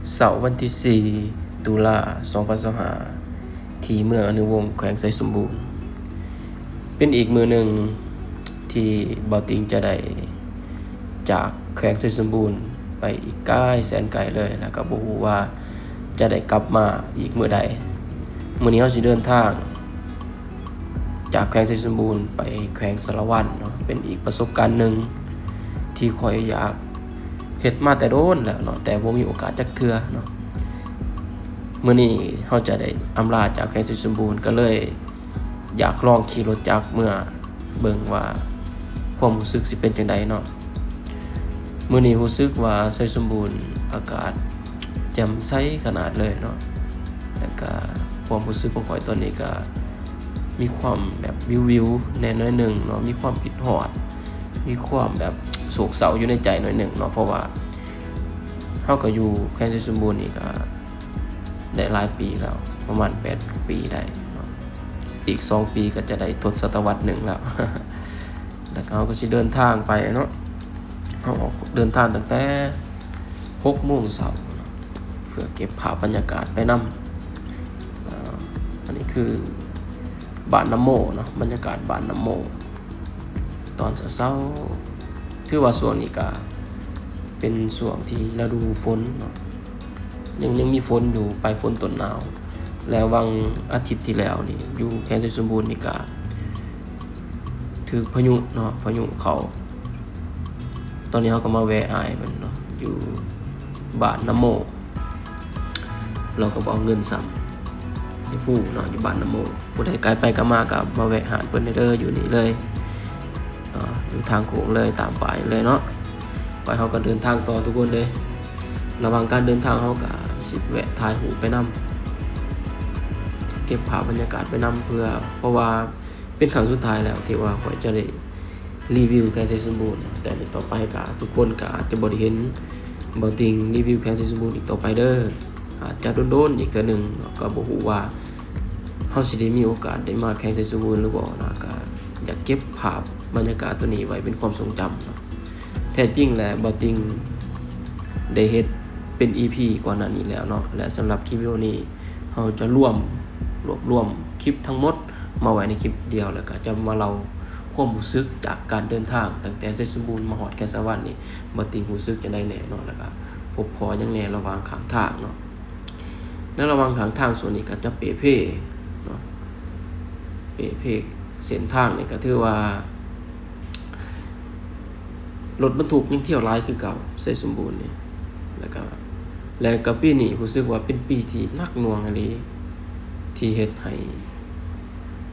ເຊົ້າວັນທີສີ່ ຕຸລາ ສອງພັນຊາວຫ້າ ທີ່ເມືອງອະນຸວົງ ແຂວງໄຊສົມບູນ ເປັນອີກມື້ໜຶ່ງທີ່ບ່າວຕິງຈະໄດ້ຈາກແຂວງໄຊສົມບູນໄປອີກໄກແສນໄກເລີຍ ແລ້ວກໍບໍ່ຮູ້ວ່າຈະໄດ້ກັບມາອີກມື້ໃດ. ມື້ນີ້ເຮົາຊິເດີນທາງ ຈາກແຂວງໄຊສົມບູນໄປແຂວງສາລະວັນເນາະ ເປັນອີກປະສົບການໜຶ່ງທີ່ຂ້ອຍຢາກເຮັດມາແຕ່ດົນແລ້ວເນາະ ແຕ່ບໍ່ມີໂອກາດຈັກເທື່ອເນາະ. ມື້ນີ້ເຮົາຈະໄດ້ອຳລາຈາກແຂວງໄຊສົມບູນ ກໍເລີຍຢາກລອງຂີ່ລົດຈັກເມືອເບິ່ງວ່າຄວາມຮູ້ສຶກຊິເປັນຈັ່ງໃດເນາະ. ມື້ນີ້ຮູ້ສຶກວ່າໄຊສົມບູນອາກາດແຈ່ມໃສຂະໜາດເລີຍເນາະ ແລ້ວກະຄວາມຮູ້ສຶກຂອງຂ້ອຍຕອນນີ້ກະມີຄວາມແບບວິວໆແດ່ໜ້ອຍໜຶ່ງເນາະ ມີຄວາມຄິດຮອດ ມີຄວາມແບບໂສກເສົ້າຢູ່ໃນໃຈໜ້ອຍໜຶ່ງເນາະ ເພາະວ່າເຮົາກໍຢູ່ແຂວງໄຊສົມບູນນີ້ກະໄດ້ຫຼາຍປີແລ້ວ ປະມານແປດປີໄດ້ເນາະ ອີກສອງປີກໍຈະໄດ້ທົດສະຕະວັດໜຶ່ງແລ້ວ. ແລ້ວເຮົາກໍຊິເດີນທາງໄປເນາະ ເຮົາອອກເດີນທາງຕັ້ງແຕ່ຫົກໂມງເຊົ້າເນາະ ເພື່ອເກັບພາບບັນຍາກາດໄປນຳ. ເອີ ອັນນີ້ຄືບ້ານນ້ຳໂມເນາະ ບັນຍາກາດບ້ານນ້ຳໂມຕອນເຊົ້າໆ ຖືວ່າຊ່ວງນີ້ກະເປັນຊ່ວງທີ່ລະດູຝົນເນາະ ຍັງ ຍັງມີຝົນຢູ່ ປາຍຝົນຕົ້ນໜາວ ແລະ ຫວ່າງອາທິດທີ່ແລ້ວນີ້ ຢູ່ແຂວງໄຊສົມບູນນີ້ກະຖືກພາຍຸເນາະ ພາຍຸເຂົ້າ. ຕອນນີ້ເຮົາກໍມາແວະອ້າຍເພິ່ນເນາະ ຢູ່ບ້ານນ້ຳໂມ ລາວກໍບໍ່ເອົາເງິນຊ້ຳ ໃຫ້ຜູ້ເນາະ ຢູ່ບ້ານນ້ຳໂມ. ຜູ້ໃດໄກໄປໄກມາກໍມາແວະຮ້ານເພິ່ນໄດ້ເດີ ຢູ່ນີ້ເລີຍເນາະ ຢູ່ທາງໂຄ້ງເລີຍ ຕາມປ້າຍເລີຍເນາະ. ໄປ ເຮົາກໍເດີນທາງຕໍ່ທຸກຄົນເດີ. ລະຫວ່າງການເດີນທາງເຮົາກໍຊິແວະຖ່າຍຮູບໄປນຳ ເກັບພາບບັນຍາກາດໄປນຳ ເພື່ອ ເພາະວ່າເປັນຄັ້ງສຸດທ້າຍແລ້ວທີ່ວ່າຂ້ອຍຈະໄດ້ ຣີວິວແຂວງໄຊສົມບູນ ແຕ່ນີ້ຕໍ່ໄປກະທຸກຄົນກະອາດຈະບໍ່ໄດ້ເຫັນບ່າວຕິງຣີວິວແຂວງໄຊສົມບູນອີກຕໍ່ໄປເດີ ອາດຈະດົນໆອີກເທື່ອໜຶ່ງເນາະ ກໍບໍ່ຮູ້ວ່າເຮົາຊິໄດ້ມີໂອກາດໄດ້ມາແຂວງໄຊສົມບູນຫຼືບໍ່ເນາະ ກະຢາກເກັບພາບບັນຍາກາດໂຕນີ້ໄວ້ເປັນຄວາມຊົງຈຳເນາະ. ແທ້ຈິງແລ້ວບ່າວຕິງໄດ້ເຮັດເປັນອີພີກ່ອນໜ້ານີ້ແລ້ວເນາະ ແລະ ສຳລັບຄລິບວິດີໂອນີ້ ເຮົາຈະລວມ ລວບລວມຄລິບທັງໝົດມາໄວ້ໃນຄລິບດຽວ ແລ້ວກໍຈະມາເລົ່າຄວາມຮູ້ສຶກຈາກການເດີນທາງຕັ້ງແຕ່ໄຊສົມບູນມາຮອດແຂວງສາລະວັນນີ້ ບ່າວຕິງຮູ້ສຶກຈັ່ງໃດແດ່ເນາະ ແລ້ວກໍພົບພໍ້ຫຍັງແດ່ລະຫວ່າງຂ້າງທາງເນາະ. ໃນລະຫວ່າງຂ້າງທາງຊ່ວງນີ້ກໍຈະເປ່ເພເນາະ ເປ່ເພ ເສັ້ນທາງນີ້ກໍຖືວ່າ ລົດບັນທຸກຍັງທ່ຽວຫຼາຍຄືເກົ່າ ໄຊສົມບູນນີ້ ແລ້ວກໍ ແລ້ວກໍປີນີ້ຮູ້ສຶກວ່າເປັນປີທີ່ໜັກໜ່ວງອີ່ຫຼີ ທີ່ເຮັດໃຫ້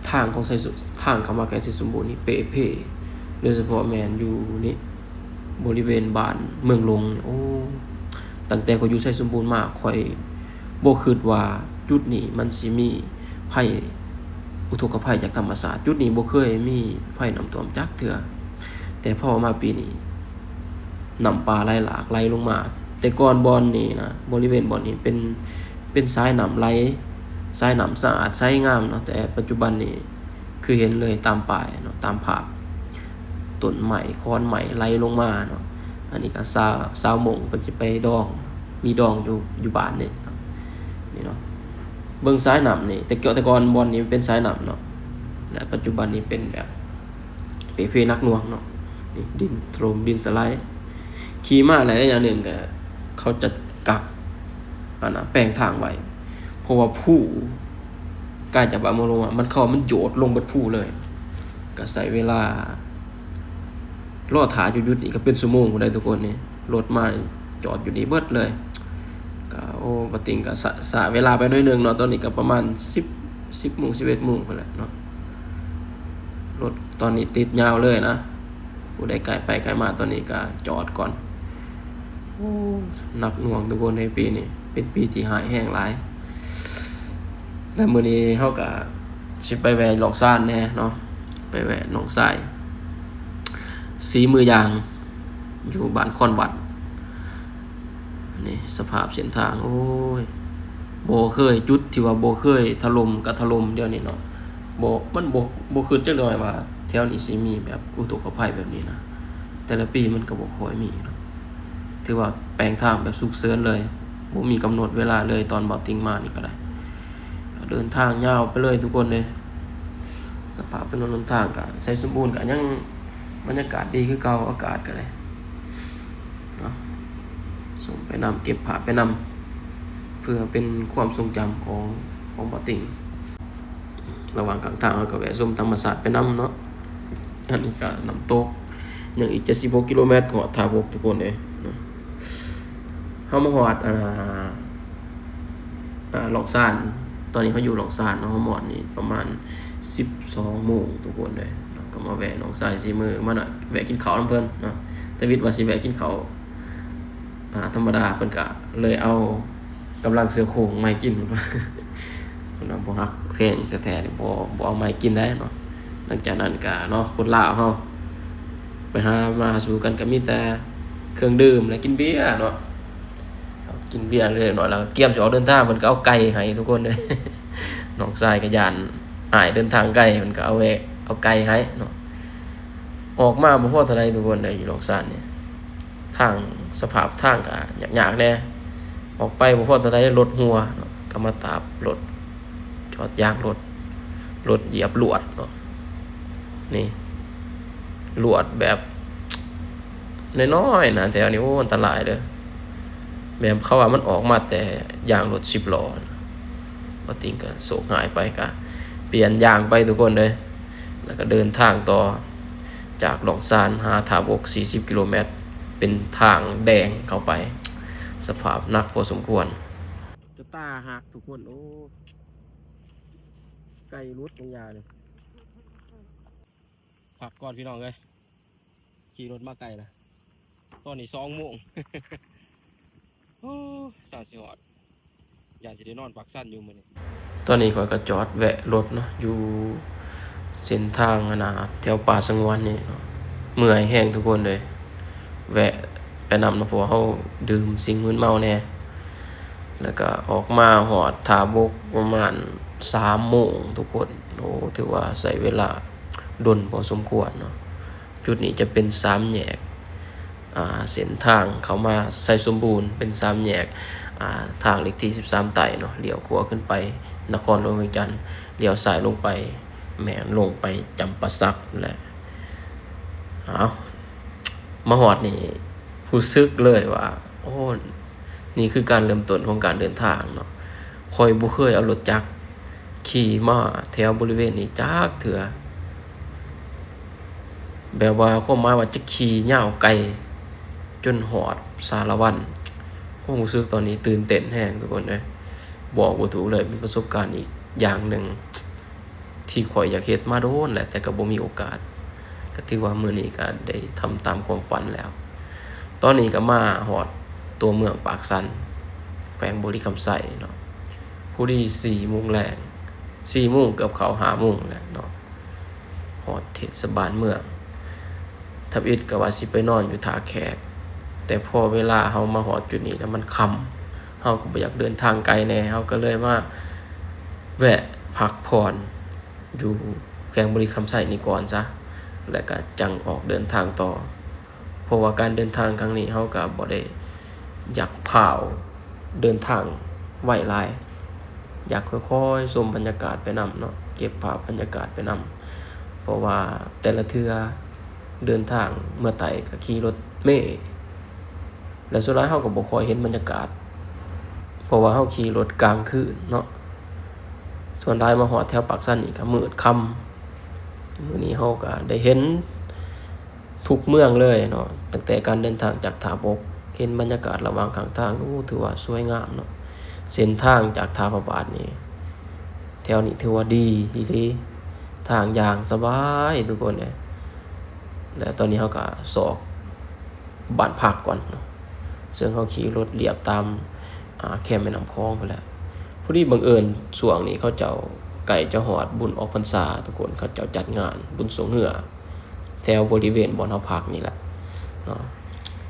ທາງຂອງໄຊສົມ ທາງເຂົ້າມາແຂວງໄຊສົມບູນນີ້ເປ່ເພ ໂດຍສະເພາະແມ່ນຢູ່ນີ້ ບໍລິເວນບ້ານເມືອງຫຼົງນີ້ ໂອ້ ຕັ້ງແຕ່ຂ້ອຍຢູ່ໄຊສົມບູນມາ ຂ້ອຍບໍ່ຄິດວ່າຈຸດນີ້ມັນຊິມີໄພ ອຸທົກກະໄພຈາກທຳມະຊາດ ຈຸດນີ້ບໍ່ເຄີຍມີໄພນ້ຳຖ້ວມຈັກເທື່ອ ແຕ່ພໍມາປີນີ້ ນ້ຳປ່າໄຫຼຫຼາກໄຫຼລົງມາ. ແຕ່ກ່ອນບ່ອນນີ້ນະ ບໍລິເວນບ່ອນນີ້ເປັນ ເປັນສາຍນ້ຳໄຫຼ ສາຍນ້ຳສະອາດໃສງາມເນາະ ແຕ່ປັດຈຸບັນນີ້ ຄືເຫັນເລີຍຕາມປ້າຍເນາະ ຕາມພາບ ຕົ້ນໄມ້ ຂອນໄມ້ໄຫຼລົງມາເນາະ. ອັນນີ້ກໍຊາວ ຊາວມົ້ງເພິ່ນຊິໄປດອງ ມີດອງຢູ່ ຢູ່ບ້ານນີ້ເນາະ ນີ້ເນາະ. ເບິ່ງສາຍນ້ຳນີ້ ແຕ່ກ່ອນ ແຕ່ກ່ອນບ່ອນນີ້ມັນເປັນສາຍນ້ຳເນາະ ແລະ ປັດຈຸບັນນີ້ເປັນແບບເປ່ເພໜັກໜ່ວງເນາະ ນີ້ດິນຖະຫຼົ່ມ ດິນສະໄລ. ຂີ່ມາໄດ້ໄລຍະໜຶ່ງກໍເຂົາຈະກັກ ອັນນະ ແປງທາງໄວ້ ເພາະວ່າພູ ກາຍຈາກບ້ານເມືອງຫຼົງມາ ມັນເຂົ້າ ມັນໂຍດລົງເບິດພູເລີຍ ກໍໃຊ້ເວລາ ລໍຖ້າຢູ່ຈຸດນີ້ກໍເປັນຊົ່ວໂມງພຸ້ນໃດ໋ທຸກຄົນນີ້ ລົດມາຈອດຢູ່ນີ້ເບິດເລີຍ. ກໍ ໂອ້ ປະຕິງກໍສະ ສະເວລາໄປໜ້ອຍໜຶ່ງເນາະ ຕອນນີ້ກໍປະມານສິບ ສິບໂມງ ສິບເອັດໂມງພຸ້ນແຫຼະເນາະ. ລົດຕອນນີ້ຕິດຍາວເລີຍນະ ຜູ້ໃດກາຍໄປກາຍມາຕອນນີ້ກໍຈອດກ່ອນ. ໂອ້ ໜັກໜ່ວງທຸກຄົນໃນປີນີ້ ເປັນປີທີ່ຮ້າຍແຮງຫຼາຍ. ແລະ ມື້ນີ້ເຮົາກໍຊິໄປແວ່ນ້ອງຊານແດ່ເນາະ ໄປແວ່ນ້ອງຊາຍ ສີມືຢາງ ຢູ່ບ້ານຄອນວັດ. ນີ້ສະພາບເສັ້ນທາງ ໂອ້ຍ ບໍ່ເຄີຍ ຈຸດທີ່ວ່າບໍ່ເຄີຍຖະຫຼົ່ມກໍຖະຫຼົ່ມດຽວນີ້ເນາະ. ບໍ່ ມັນບໍ່ ບໍ່ຄິດຈັກໜ້ອຍວ່າແຖວນີ້ຊິມີແບບອຸທົກກະໄພແບບນີ້ນະ ແຕ່ລະປີມັນກໍບໍ່ຄ່ອຍມີເນາະ. ຖືວ່າແປງທາງແບບສຸກເສີນເລີຍ ບໍ່ມີກຳນົດເວລາເລີຍ. ຕອນບ່າວຕິງມານີ້ກໍໄດ້ ກໍເດີນທາງຍາວໄປເລີຍທຸກຄົນເດ້. ສະພາບຖະໜົນຫົນທາງກໍ ໄຊສົມບູນກໍຍັງບັນຍາກາດດີຄືເກົ່າ, ອາກາດກໍໄດ້ເນາະ ຊົມໄປນຳ ເກັບພາບໄປນຳ ເພື່ອເປັນຄວາມຊົງຈຳຂອງ ຂອງບ່າວຕິງ. ລະຫວ່າງກາງທາງເຮົາກໍແວະຊົມທຳມະຊາດໄປນຳເນາະ. ອັນນີ້ກໍນ້ຳຕົກ ຍັງອີກເຈັດສິບຫົກກິໂລແມັດກໍຮອດທ່າບົກທຸກຄົນເອີຍ. ເຮົາມາຮອດ ອ່າ ອ່າ ລ່ອງຊານ. ຕອນນີ້ເຮົາຢູ່ລ່ອງຊານເນາະ, ເຮົາມາຮອດນີ້ປະມານສິບສອງໂມງທຸກຄົນເອີຍ. ກໍມາແວະນ້ອງຊາຍສີມື ມາແວະກິນເຂົ້ານຳເພິ່ນເນາະ. ທະວິດວ່າຊິແວະກິນເຂົ້າ ອ່າ ທຳມະດາ ເພິ່ນກະເລີຍເອົາກຳລັງເສືອໂຄ່ງມາໃຫ້ກິນ ເພິ່ນວ່າບໍ່ຮັກແພງແທ້ໆ ບໍ່ ບໍ່ເອົາມາໃຫ້ກິນໄດ້ເນາະ. ຫຼັງຈາກນັ້ນກະເນາະ ຄົນລາວເຮົາໄປຫາມາຫາສູ່ກັນກະມີແຕ່ເຄື່ອງດື່ມ ແລະ ກິນເບຍເນາະ. ກິນເບຍເລັກນ້ອຍ ແລ້ວກະກຽມຊິອອກເດີນທາງ ເພິ່ນກະເອົາໄກ່ໃຫ້ທຸກຄົນເດ້. ນ້ອງຊາຍກະຢ້ານອ້າຍເດີນທາງໄກ ເພິ່ນກະເອົາແວະເອົາໄກ່ໃຫ້ເນາະ. ອອກມາບໍ່ພໍເທົ່າໃດທຸກຄົນເດ້ ຢູ່ລ່ອງຊານນີ້ ທາງ ສະພາບທາງກະຍາກໆແດ່. ອອກໄປບໍ່ພໍເທົ່າໃດ ລົດຮົ່ວເນາະ ກໍມາຕາບລົດ ຈອດຢາງລົດ ລົດຢຽບລວດເນາະ. ນີ້ ລວດແບບນ້ອຍໆນະ ແຖວນີ້ ໂອ້ ອັນຕະລາຍເດີ້. ແບບເຂົາວ່າມັນອອກມາແຕ່ຢາງລົດສິບລໍ້. ບ່າວຕິງກໍໂຊກຮ້າຍໄປ ກໍປ່ຽນຢາງໄປທຸກຄົນເດີ ແລ້ວກໍເດີນທາງຕໍ່ ຈາກລ່ອງຊານຫາທ່າບົກສີ່ສິບກິໂລແມັດ ເປັນທາງແດງເຂົ້າໄປ. ສະພາບໜັກພໍສົມຄວນ ຈະຕາຫັກທຸກຄົນ. ໂອ້ ໄກ່ຫຼຸດຂອງຢານີ້. ພັກກ່ອນພີ່ນ້ອງເອີຍ ຂີ່ລົດມາໄກລະ. ຕອນນີ້ສອງໂມງ ໂອ້ ສາຊິຮອດ ຢ້ານຊິໄດ້ນອນປາກຊັນຢູ່ມື້ນີ້. ຕອນນີ້ຂ້ອຍກໍຈອດແວະລົດເນາະ ຢູ່ເສັ້ນທາງອັນນ່າ ແຖວປ່າສະຫງວນນີ້ເນາະ. ເມື່ອຍແຮງທຸກຄົນເອີຍ ແວະໄປນຳເນາະ ເພາະວ່າເຮົາດື່ມສິ່ງມຶນເມົາແດ່. ແລ້ວກໍອອກມາຮອດທ່າບົກປະມານສາມໂມງທຸກຄົນ. ໂອ້ ຖືວ່າໃຊ້ເວລາດົນພໍສົມຄວນເນາະ. ຈຸດນີ້ຈະເປັນສາມແຍກ ອ່າ ເສັ້ນທາງເຂົ້າມາໄຊສົມບູນ ເປັນສາມແຍກ ອ່າ ທາງເລກທີສິບສາມໃຕ້ເນາະ. ລ້ຽວຂວາຂຶ້ນໄປນະຄອນຫຼວງວຽງຈັນ, ລ້ຽວຊ້າຍລົງໄປ ແມ່ນລົງໄປຈຳປາສັກແຫຼະ. ເອົາ ມາຮອດນີ້ຮູ້ສຶກເລີຍວ່າ ໂອ້ ນີ້ຄືການເລີ່ມຕົ້ນຂອງການເດີນທາງເນາະ. ຂ້ອຍບໍ່ເຄີຍເອົາລົດຈັກ ຂີ່ມາແຖວບໍລິເວນນີ້ຈັກເທື່ອ ແບບວ່າຄວາມໝາຍວ່າຈະຂີ່ຍາວໄກຈົນຮອດສາລະວັນ. ຄວາມຮູ້ສຶກຕອນນີ້ຕື່ນເຕັ້ນແຮງທຸກຄົນເອີຍ ບອກບໍ່ຖືກເລີຍ. ເປັນປະສົບການອີກຢ່າງໜຶ່ງທີ່ຂ້ອຍຢາກເຮັດມາດົນແຫຼະ ແຕ່ກໍບໍ່ມີໂອກາດ. ກໍຖືວ່າມື້ນີ້ກໍໄດ້ທຳຕາມຄວາມຝັນແລ້ວ. ຕອນນີ້ກໍມາຮອດຕົວເມືອງປາກຊັນ ແຂວງບໍລິຄຳໄຊເນາະ. ພໍດີສີ່ໂມງແລງ ສີ່ໂມງ ເກືອບເຂົ້າຫ້າໂມງແລ້ວເນາະ ຮອດເທດສະບານເມືອງ. ທຳອິດກໍວ່າຊິໄປນອນຢູ່ທ່າແຂກ ແຕ່ພໍເວລາເຮົາມາຮອດຈຸດນີ້ແລ້ວມັນຄ່ຳ ເຮົາກໍບໍ່ຢາກເດີນທາງໄກແດ່ ເຮົາກໍເລີຍມາແວະພັກຜ່ອນ ຢູ່ແຂວງບໍລິຄຳໄຊນີ້ກ່ອນຊະ ແລ້ວກະຈັ່ງອອກເດີນທາງຕໍ່. ເພາະວ່າການເດີນທາງຄັ້ງນີ້ ເຮົາກະບໍ່ໄດ້ຢາກພ້າວເດີນທາງໄວຫຼາຍ ຢາກຄ່ອຍໆຊົມບັນຍາກາດໄປນຳເນາະ ເກັບພາບບັນຍາກາດໄປນຳ. ເພາະວ່າແຕ່ລະເທື່ອເດີນທາງເມືອໃຕ້ກະຂີ່ລົດເມ ແລະ ສ່ວນຫຼາຍເຮົາກໍບໍ່ຄ່ອຍເຫັນບັນຍາກາດ ເພາະວ່າເຮົາຂີ່ລົດກາງຄືນເນາະ. ສ່ວນຫຼາຍມາຮອດແຖວປາກຊັນນີ້ກໍມືດຄ່ຳ. ມື້ນີ້ເຮົາກໍໄດ້ເຫັນທຸກເມືອງເລີຍເນາະ ຕັ້ງແຕ່ການເດີນທາງຈາກທ່າບົກ ເຫັນບັນຍາກາດລະຫວ່າງຂ້າງທາງ ໂອ້ ຖືວ່າສວຍງາມເນາະ. ເສັ້ນທາງຈາກທ່າພະບາດນີ້ ແຖວນີ້ຖືວ່າດີອີ່ຫຼີ ທາງຢ່າງສະບາຍທຸກຄົນເອີຍ. ແລະ ຕອນນີ້ເຮົາກໍຊອກ ບ້ານພັກກ່ອນເນາະ ເຊິ່ງເຮົາຂີ່ລົດລຽບຕາມ ອ່າ ແຄມແມ່ນ້ຳຂອງພຸ້ນແຫຼະ. ພໍດີບັງເອີນຊ່ວງນີ້ເຂົາເຈົ້າໃກ້ຈະຮອດບຸນອອກພັນສາທຸກຄົນ ເຂົາເຈົ້າຈັດງານບຸນຊ່ວງເຮືອ ແຖວບໍລິເວນບ່ອນເຮົາພັກນີ້ແຫຼະເນາະ.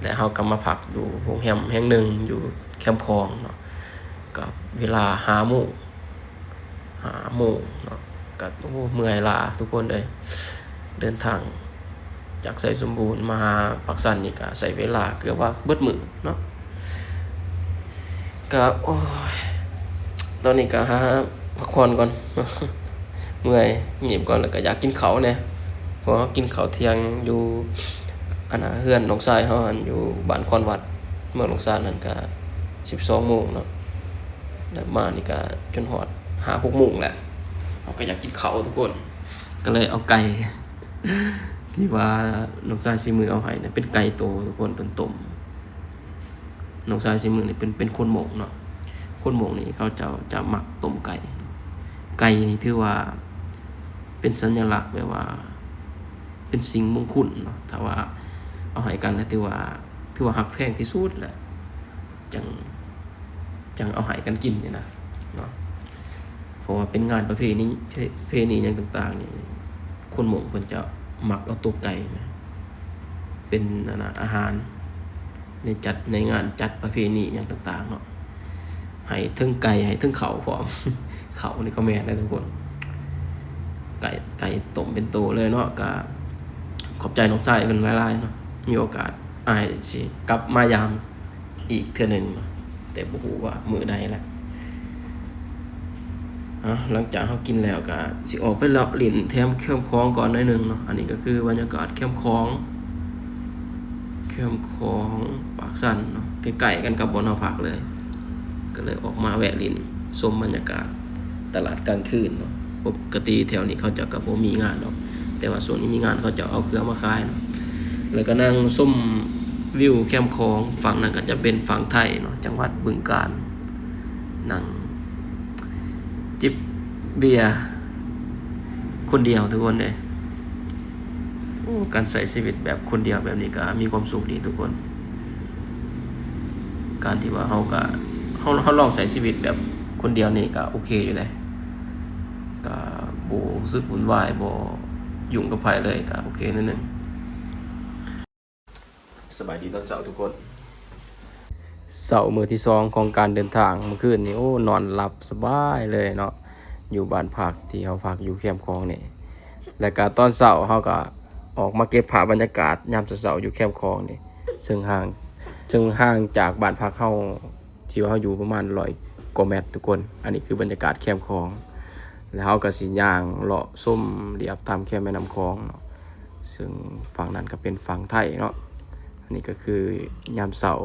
ແລະ ເຮົາກໍມາພັກຢູ່ໂຮງແຮມແຫ່ງໜຶ່ງຢູ່ແຄມຂອງເນາະ ກໍເວລາຫ້າໂມງ ຫ້າໂມງເນາະ ກະ ໂອ້ ເມື່ອຍຫຼາຍທຸກຄົນເອີຍ. ເດີນທາງຈາກໄຊສົມບູນມາຫາປາກຊັນນີ້ກະໃຊ້ເວລາເກືອບວ່າເບິດມື້ເນາະ. ກະ ໂອ້ຍ ຕອນນີ້ກະຫາພັກຜ່ອນກ່ອນ ເມື່ອຍ ຫຍິບກ່ອນ ແລ້ວກະຢາກກິນເຂົ້າແດ່ ເພາະວ່າເຮົາກິນເຂົ້າທ່ຽງຢູ່ ອັນນ່າ ເຮືອນນ້ອງຊາຍເຮົາຫັ້ນ ຢູ່ບ້ານຄອນວັດ ເມືອງຫຼວງຊານຫັ້ນ ກະສິບສອງໂມງເນາະ ແລ້ວມານີ້ກະຈົນຮອດຫ້າຫົກໂມງແລ້ວ ເຮົາກະຢາກກິນເຂົ້າທຸກຄົນ ກະເລີຍເອົາໄກ່ ທີ່ວ່ານ້ອງຊາຍສີມືເອົາໃຫ້ນະ ເປັນໄກ່ໂຕທຸກຄົນ ເພິ່ນຕົ້ມ ນ້ອງຊາຍສີມືນີ້ເປັນ ເປັນຄົນມົ້ງເນາະ ຄົນມົ້ງນີ້ເຂົາເຈົ້າຈະມັກຕົ້ມໄກ່ ໄກ່ນີ້ຖືວ່າເປັນສັນຍະລັກ ແບບວ່າເປັນສິ່ງມົງຄຸນເນາະ ຖ້າວ່າເອົາໃຫ້ກັນນະ ຖືວ່າ ຖືວ່າຮັກແພງທີ່ສຸດແຫຼະ ຈັ່ງ ຈັ່ງເອົາໃຫ້ກັນກິນນີ້ນະເນາະ ເພາະວ່າເປັນງານປະເພນີ ປະເພນີຫຍັງຕ່າງໆນີ້ ຄົນມົ້ງເພິ່ນຈະມັກເອົາໂຕໄກ່ນະ ເປັນ ອັນນ່າ ອາຫານໃນຈັດ ໃນງານຈັດປະເພນີຫຍັງຕ່າງໆເນາະ ໃຫ້ເຖິງໄກ່ ໃຫ້ເຖິງເຂົ້າພ້ອມ ເຂົ້ານີ້ກະແມ່ນເດ້ທຸກຄົນ ໄກ່ ໄກ່ຕົ້ມເປັນໂຕເລີຍເນາະ ກະຂອບໃຈນ້ອງຊາຍເພິ່ນຫຼາຍໆເນາະ ມີໂອກາດອ້າຍຊິກັບມາຢາມ ອີກເທື່ອໜຶ່ງ ແຕ່ບໍ່ຮູ້ວ່າມື້ໃດລະ. ເອົາ ຫຼັງຈາກເຮົາກິນແລ້ວກະຊິອອກໄປເລາະຫຼິ້ນແຖມແຄມຂອງກ່ອນໜ້ອຍໜຶ່ງເນາະ. ອັນນີ້ກະຄືບັນຍາກາດແຄມຂອງ ແຄມຂອງປາກຊັນເນາະ ໃກ້ໆກັນກັບບ່ອນເຮົາພັກເລີຍ. ກະເລີຍອອກມາແວະຫຼິ້ນຊົມບັນຍາກາດຕະຫຼາດກາງຄືນເນາະ. ປົກກະຕິແຖວນີ້ເຂົາເຈົ້າກະບໍ່ມີງານດອກ ແຕ່ວ່າຊ່ວງນີ້ມີງານ ເຂົາເຈົ້າເອົາເຄື່ອງມາຂາຍເນາະ. ແລ້ວກະນັ່ງຊົມວິວແຄມຂອງ ຝັ່ງນັ້ນກະຈະເປັນຝັ່ງໄທເນາະ ຈັງຫວັດບຶງການ. ນັ່ງຈິບເບຍຄົນດຽວທຸກຄົນເອີຍ. ໂອ້ ການໃຊ້ຊີວິດແບບຄົນດຽວແບບນີ້ກະມີຄວາມສຸກດີທຸກຄົນ. ການທີ່ວ່າເຮົາກະ ເຮົາ ເຮົາລອງໃຊ້ຊີວິດແບບຄົນດຽວນີ້ກະໂອເຄຢູ່ເດ້. ກະບໍ່ຮູ້ສຶກວຸ່ນວາຍ ບໍ່ຫຍຸ້ງກັບໃຜເລີຍ ກະໂອເຄໜ້ອຍໜຶ່ງ. ສະບາຍດີຕອນເຊົ້າທຸກຄົນ. ເຊົ້າມື້ທີສອງຂອງການເດີນທາງ ມື້ຄືນນີ້ ໂອ້ ນອນຫຼັບສະບາຍເລີຍເນາະ ຢູ່ບ້ານພັກທີ່ເຮົາພັກຢູ່ແຄມຂອງນີ້. ແລ້ວກະຕອນເຊົ້າເຮົາກະອອກມາເກັບພາບບັນຍາກາດຍາມເຊົ້າໆຢູ່ແຄມຂອງນີ້ ເຊິ່ງຫ່າງ ເຊິ່ງຫ່າງຈາກບ້ານພັກເຮົາ ທີ່ວ່າເຮົາຢູ່ປະມານຮ້ອຍກວ່າແມັດທຸກຄົນ. ອັນນີ້ຄືບັນຍາກາດແຄມຂອງ ແລ້ວເຮົາກະຊິຍ່າງເລາະຊົມລຽບຕາມແຄມແມ່ນ້ຳຂອງເນາະ ເຊິ່ງຝັ່ງນັ້ນກະເປັນຝັ່ງໄທເນາະ. ອັນນີ້ກະຄືຍາມເຊົ້າ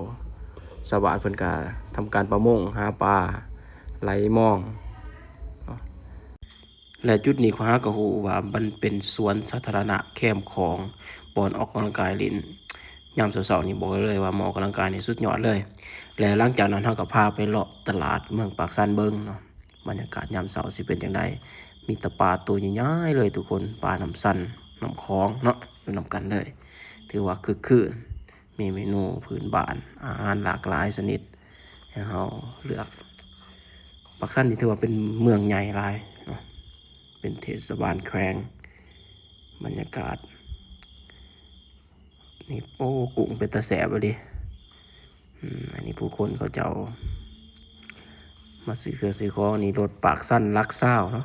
ຊາວບ້ານເພິ່ນກະທຳການປະມົງ ຫາປາ ໄຫຼມອງເນາະ. ແລະຈຸດນີ້ຂ້ອຍຫາກະຮູ້ວ່າມັນເປັນສວນສາທາລະນະແຄມຂອງ ບ່ອນອອກກຳລັງກາຍຫຼິ້ນ ຍາມເຊົ້າໆນີ້ ບອກໄດ້ເລີຍວ່າມາອອກກຳລັງກາຍນີ້ສຸດຍອດເລີຍ. ແລະຫຼັງຈາກນັ້ນເຮົາກະພາໄປເລາະຕະຫຼາດເມືອງປາກຊັນເບິ່ງເນາະ ບັນຍາກາດຍາມເຊົ້າຊິເປັນຈັ່ງໃດ. ມີແຕ່ປາໂຕໃຫຍ່ໆເລີຍທຸກຄົນ ປານ້ຳຊັນ ນ້ຳຂອງເນາະ ຢູ່ນຳກັນເລີຍ. ຖືວ່າຄຶກຄື້ນ ມີເມນູພື້ນບ້ານ ອາຫານຫຼາກຫຼາຍຊະນິດໃຫ້ເຮົາເລືອກ. ປາກຊັນນີ້ຖືວ່າເປັນເມືອງໃຫຍ່ຫຼາຍເນາະ ເປັນເທດສະບານແຂວງ. ບັນຍາກາດນີ້ ໂອ້ ກຸ້ງເປັນຕາແຊບອີ່ຫຼີ. ອືມ ອັນນີ້ຜູ້ຄົນເຂົາເຈົ້າມາຊື້ເຄື່ອງຊື້ຂອງ. ນີ້ລົດປາກຊັນຫຼັກຊາວເນາະ.